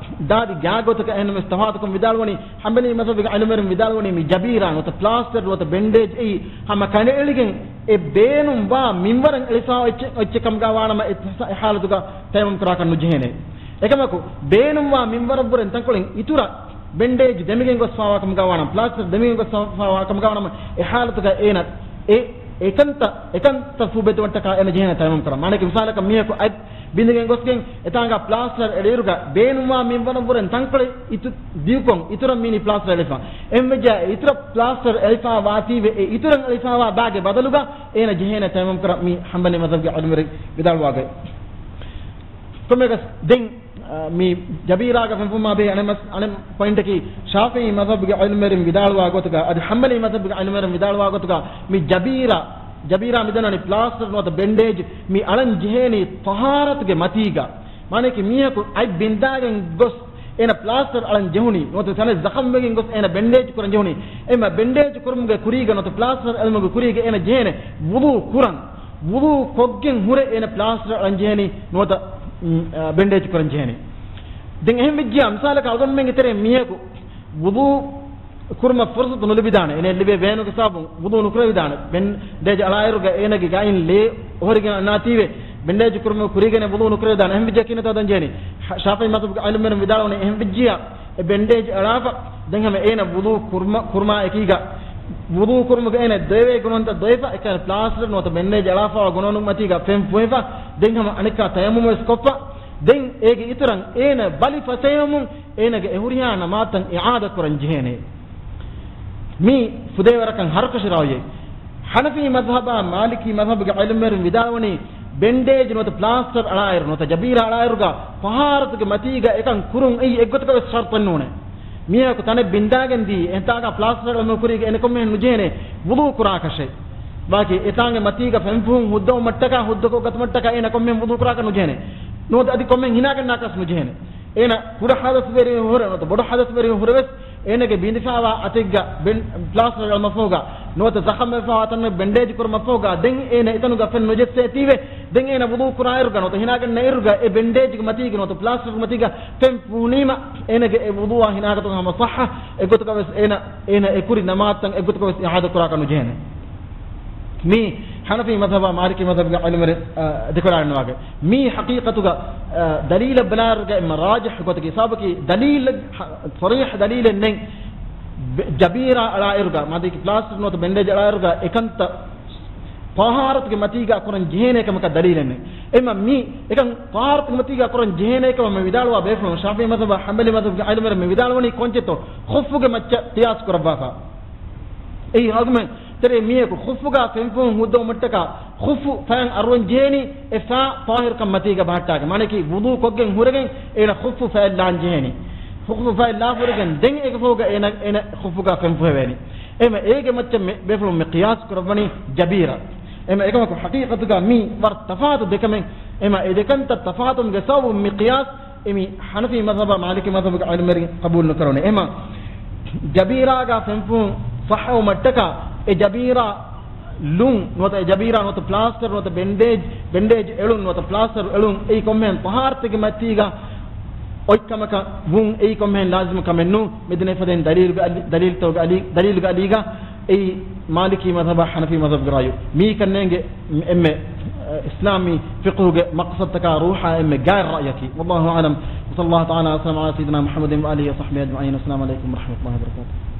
ދާދި ގާގޮތަކަށް އެހެންނަމަވެސް ތަފާތުކޮށް ވިދާޅުވަނީ، ޙަންބަލީ މަޒްހަބުގެ ޢިލްމުވެރިން ވިދާޅުވަނީ މި ޖަބީރާ ނުވަތަ ޕްލާސްޓަރ ނުވަތަ ބެންޑޭޖް އެއީ ހަމަ ކަނޑައެޅިގެން އެ ބޭނުންވާ މިންވަރަށް އެޅިފާ އޮތްޗެއް، އޮތްޗެއް ކަމުގަ ވާނަމަ އެ ޙާލަތުގަ ތަޔައްމުމް ކުރާކަށް ނުޖެހޭނެ. އެކަމަކު ބޭނުންވާ މިންވަރަށްވުރެން ތަންކޮޅެއް އިތުރަށް ބެންޑޭޖް ދެމިގެން ގޮސްފާވާ ކަމުގަ ވާނަމަ، ޕްލާސްޓަރ ދެމިގެން ގޮސްފާވާ ކަމުގަ ވާނަމަ، އެ ޙާލަތުގަ އޭނަ އެ އެކަންތަ، އެކަންތައް ފޫބެދުމަށްޓަކާ އޭނަ ޖެހޭނެ ތަޔައްމުމް ކުރަން. މާނައަކީ މިސާލަކަށް މީހަކު އަތް ބިނދެގެން ގޮސްގެން އެތާނގަ ޕްލާސްޓަރ އެޅިއިރުގަ ބޭނުންވާ މިންވަރަށްވުރެން ތަންކޮޅެއް އިތު ދިޔުކޮށް އިތުރަށް މީނީ ޕްލާސްޓަރ އެޅިފަ. އެހެންވެއްޖެއްޔާ އިތުރަށް ޕްލާސްޓަރ އެޅިފާ ވާތީވެ އެ އިތުރަށް އެޅިފާވާ ބާގެ ބަދަލުގަ އޭނަ ޖެހޭނެ ތަޔައްމުމް ކުރަން މި ޙަންބަލީ މަޒްހަބުގެ ޢިލްމުވެރިން ވިދާޅުވާގޮތް. ކޮންމެއަކަސް ދެން، އާ، މި ޖަބީރާގަ ފެންފުހުމާ ބެހޭ އަނެއް މަސް-، އަނެއް ޕޮއިންޓަކީ، ޝާފިޢީ މަޒްހަބުގެ ޢިލްމުވެރިން ވިދާޅުވާ ގޮތުގަ، އަދި ޙަންބަލީ މަޒްހަބުގެ ޢިލްމުވެރިން ވިދާޅުވާ ގޮތުގަ، މި ޖަބީރާ، ޖަބީރާ މިދަންނަވަނީ ޕްލާސްޓަރ ނުވަތަ ބެންޑޭޖް މި އަޅަން ޖެހޭނީ ޠަހާރަތުގެ މަތީގަ. މާނައަކީ މީހަކު އަތް ބިންދާގެން ގޮސް އޭނަ ޕްލާސްޓަރ އަޅަން ޖެހުނީ، ނުވަތަ ތަނެއް ޒަޚަމްވެގެން ގޮސް އޭނަ ބެންޑޭޖް ކުރަން ޖެހުނީ. އެމަ ބެންޑޭޖް ކުރުމުގެ ކުރީގަ ނުވަތަ ޕްލާސްޓަރ އެޅުމުގެ ކުރީގަ އޭނަ ޖެހޭނެ ވުޟޫ ކުރަން. ވުޟޫ ކޮށްގެން ހުރެ އޭނަ ޕްލާސްޓަރ އަޅަން ޖެހޭނީ ނުވަތަ، އު، އަ، ބެންޑޭޖް ކުރަން ޖެހޭނީ. ދެން އެހެން ވެއްޖިއްޔާ މިސާލަކަށް އަޅުގަނޑުމެންގެ ތެރޭ މީހަކު ވުޟޫ ކުރުމަށް ފުރުޞަތު ނުލިބިދާނެ. އޭނަ ލިބޭ ވޭނުގެ ސަބަބުން ވުޟޫ ނުކުރެވިދާނެ. ބެންޑޭޖް އަޅާއިރުގަ އޭނަގެ ގައިން ލޭ އޮހޮރިގެން އަންނާތީވެ ބެންޑޭޖް ކުރުމުގެ ކުރީގައި ވުޟޫ ނުކުރެވިދާނެ. އެހެން ވެއްޖެއްޔާ ކިހިނެއްތޯ ދެން ޖެހެނީ؟ ޝާފިޢީ މަޒްހަބުގެ ޢިލްމުވެރިން ވިދާޅުވަނީ އެހެން ވެއްޖިއްޔާ އެ ބެންޑޭޖް އަޅާފަ، ދެން ހަމަ އޭނަ ވުޟޫ ކުރުމަ-، ކުރުމާ އެކީގަ، ވުޟޫ ކުރުމުގަ އޭނަ ދޮވޭ ގުނަވަންތައް ދޮވެފަ، އެކަން ޕްލާސްޓަރ ނުވަތަ ބެންޑޭޖް އަޅާފަވާ ގުނަވަނު މަތީގަ ފެން ފުހެފަ، ދެން ހަމަ އަނެއްކާ ތަޔައްމުމް ވެސް ކޮށްފަ، ދެން އޭގެ އިތުރަށް އޭނަ ބަލި ފަސޭހަވުމުން އޭނަގެ އެ ހުރިހާ ނަމާދުތައް އިޢާދަ ކުރަން ޖެހޭނެ. މީ ފުދޭވަރަކަށް ހަރުކަށި ރާއީ. ޙަނަފީ މަޒްހަބާ މާލިކީ މަޒްހަބުގެ ޢިލްމުވެރިން ވިދާޅުވަނީ، ބެންޑޭޖް ނުވަތަ ޕްލާސްޓަރ އަޅާއިރު ނުވަތަ ޖަބީރާ އަޅާއިރުގަ ޠަހާރަތުގެ މަތީގަ އެކަން ކުރުން އެއީ އެއްގޮތަކަށް ވެސް ޝަރުޠެއް ނޫނޭ. މީހަކު ތަނެއް ބިންދާގެން ދީ، އެތާގަ ޕްލާސްޓަރ އެޅުމުގެ ކުރީގަ އޭނަ ކޮންމެހެން ނުޖެހޭނެ ވުޟޫ ކުރާކަށެއް. ބާކީ އެތާނގެ މަތީގަ ފެންފުހުން ހުއްދަވުމަށްޓަކާ ހުއްދަކޮށްގަތުމަށްޓަކާ އޭނަ ކޮންމެހެން ވުޟޫ ކުރާކަށް ނުޖެހޭނެ. ނުވަތަ އަދި ކޮންމެހެން ހިނާގަންނާކަށް ނުޖެހޭނެ. އޭނަ ކުޑަ ޙަދަޘްވެރި ހުރެ ނުވަތަ ބޮޑު ޙަދަޘްވެރި ހުރެވެސް، އޭނަގެ ބިނދިފާވާ އަތެއްގަ ބެން-، ޕްލާސްޓަރ އަޅުމަށްފަހުގަ، ނުވަތަ ޒަޚަމްވެފާވާ ތަން ބެންޑޭޖް ކުރުމަށްފަހުގަ، ދެން އޭނަ އެތަނުގަ ފެން ނުޖެއްސޭތީވެ، ދެން އޭނަ ވުޟޫ ކުރާއިރުގަ ނުވަތަ ހިނާގަންނައިރުގަ އެ ބެންޑޭޖްގެ މަތީގަ ނުވަތަ ޕްލާސްޓަރގެ މަތީގަ ފެން ފުހުނީމަ، އޭނަގެ އެ ވުޟޫއާ ހިނާގަތުގަ ހަމަ ޞައްޙަ. އެގޮތަކަށް ވެސް އޭނަ، އޭނަ އެ ކުރި ނަމާދުތައް އެގޮތަކަށް ވެސް އިޢާދަ ކުރާކަށް ނުޖެހޭނެ. މީ ޙަނަފީ މަޒްހަބާ މާލިކީ މަޒްހަބުގެ ޢިލްމުވެރިން، އަ، ދެކޮޅާންވާގެ. މީ ޙަޤީޤަތުގަ، އަ، ދަލީލަށް ބަލާއިރުގަ އެންމެ ރާޖިޙު ގޮތަކީ، ސަބަބަކީ ދަލީލެއް، ޙަ-، ޞަރީޙަ ދަލީލެއް ނެތް. ބެ-، ޖަބީރާ އަޅާއިރުގަ، މާދީކީ ޕްލާސްޓަރ ނުވަތަ ބެންޑޭޖް އަޅާއިރުގަ އެކަންތައް ޠަހާރަތުގެ މަތީގަ ކުރަން ޖެހޭނޭ ކަމަކަށް ދަލީލެއް ނެތް. އެމަ މީ އެކަން ޠަހާރަތުގެ މަތީގަ ކުރަން ޖެހޭނޭ ކަމަށް މި ވިދާޅުވާ ބޭފުޅުން، ޝާފިޢީ މަޒްހަބާ ޙަންބަލީ މަޒްހަބުގެ ޢިލްމުވެރިން މި ވިދާޅުވަނީ ކޮންޗެއްތޯ؟ ޚުއްފުގެ މައްޗަށް ޤިޔާސް ކުރައްވާފަ. އެއީ އަޅުގަނޑުމެން ތެރޭ މީހަކު ޚުއްފުގަ ފެންފުހުން ހުއްދަވުމަށްޓަކާ ޚުއްފު ފަޔަށް އަރުވަން ޖެހޭނީ އެ ފަ ޠާހިރުކަން މަތީގަ ބަހައްޓާގެން. މާނައަކީ ވުޟޫ ކޮށްގެން ހުރެގެން އޭނަ ޚުއްފު ފަޔަށް ލާން ޖެހޭނީ. ޚުއްފު ފަޔަށް ލާފަ ހުރެގެން ދެން އޭގެ ފަހުގަ އޭނަ، އޭނަ ޚުއްފުގަ ފެން ފުހެވޭނީ. އެހެންވެ އޭގެ މައްޗަށް މި ބޭފުޅުން މި ޤިޔާސް ކުރައްވަނީ ޖަބީރަށް. އެމަ އެކަމަކު ޙަޤީޤަތުގަ މީ ވަރަށް ތަފާތު ދެކަމެއް. އެމަ އެ ދެކަންތައް ތަފާތުވުމުގެ ސަބަބުން މި ޤިޔާސް އެމީ ޙަނަފީ މަޛްހަބާ މާލިކީ މަޛްހަބުގެ ޢިލްމުވެރިން ޤަބޫލު ނުކަރުނެ. އެމަ ޖަބީރާގަ ފެންފުން ޞައްޙަވުމަށްޓަކާ އެ ޖަބީރާ ލުން ނުވަތަ އެ ޖަބީރާ ނުވަތަ ޕްލާސްޓަރު ނުވަތަ ބެންޑޭޖް، ބެންޑޭޖް އެޅުން ނުވަތަ ޕްލާސްޓަރު އެޅުން އެއީ ކޮންމެހެން ޠަހާރަތެއްގެ މަތީގަ އޮތްކަމަކަށް ވުން އެއީ ކޮންމެހެން ލާޒިމު ކަމެއް ނޫން. މިދެންނެވި ފަދައިން ދަލީލުގެ އަލި، ދަލީލްތަކުގެ އަލި، ދަލީލުގެ އަލީގަ އެއީ މާލިކީ މަޛްހަބާ ޙަނަފީ މަޛްހަބުގެ ރައުޔު. މީ ކަންނޭނގެ އެންމެ އިސްލާމީ ފިޤުހުގެ މަޤްޞަދުތަކާ ރޫޙާ އެންމެ ގާތް ރައްޔަކީ. والله أعلم. وصلى الله تعالى وسلم على سيدنا محمد وآله وصحبه أجمعين. السلام عليكم ورحمة الله وبركاته.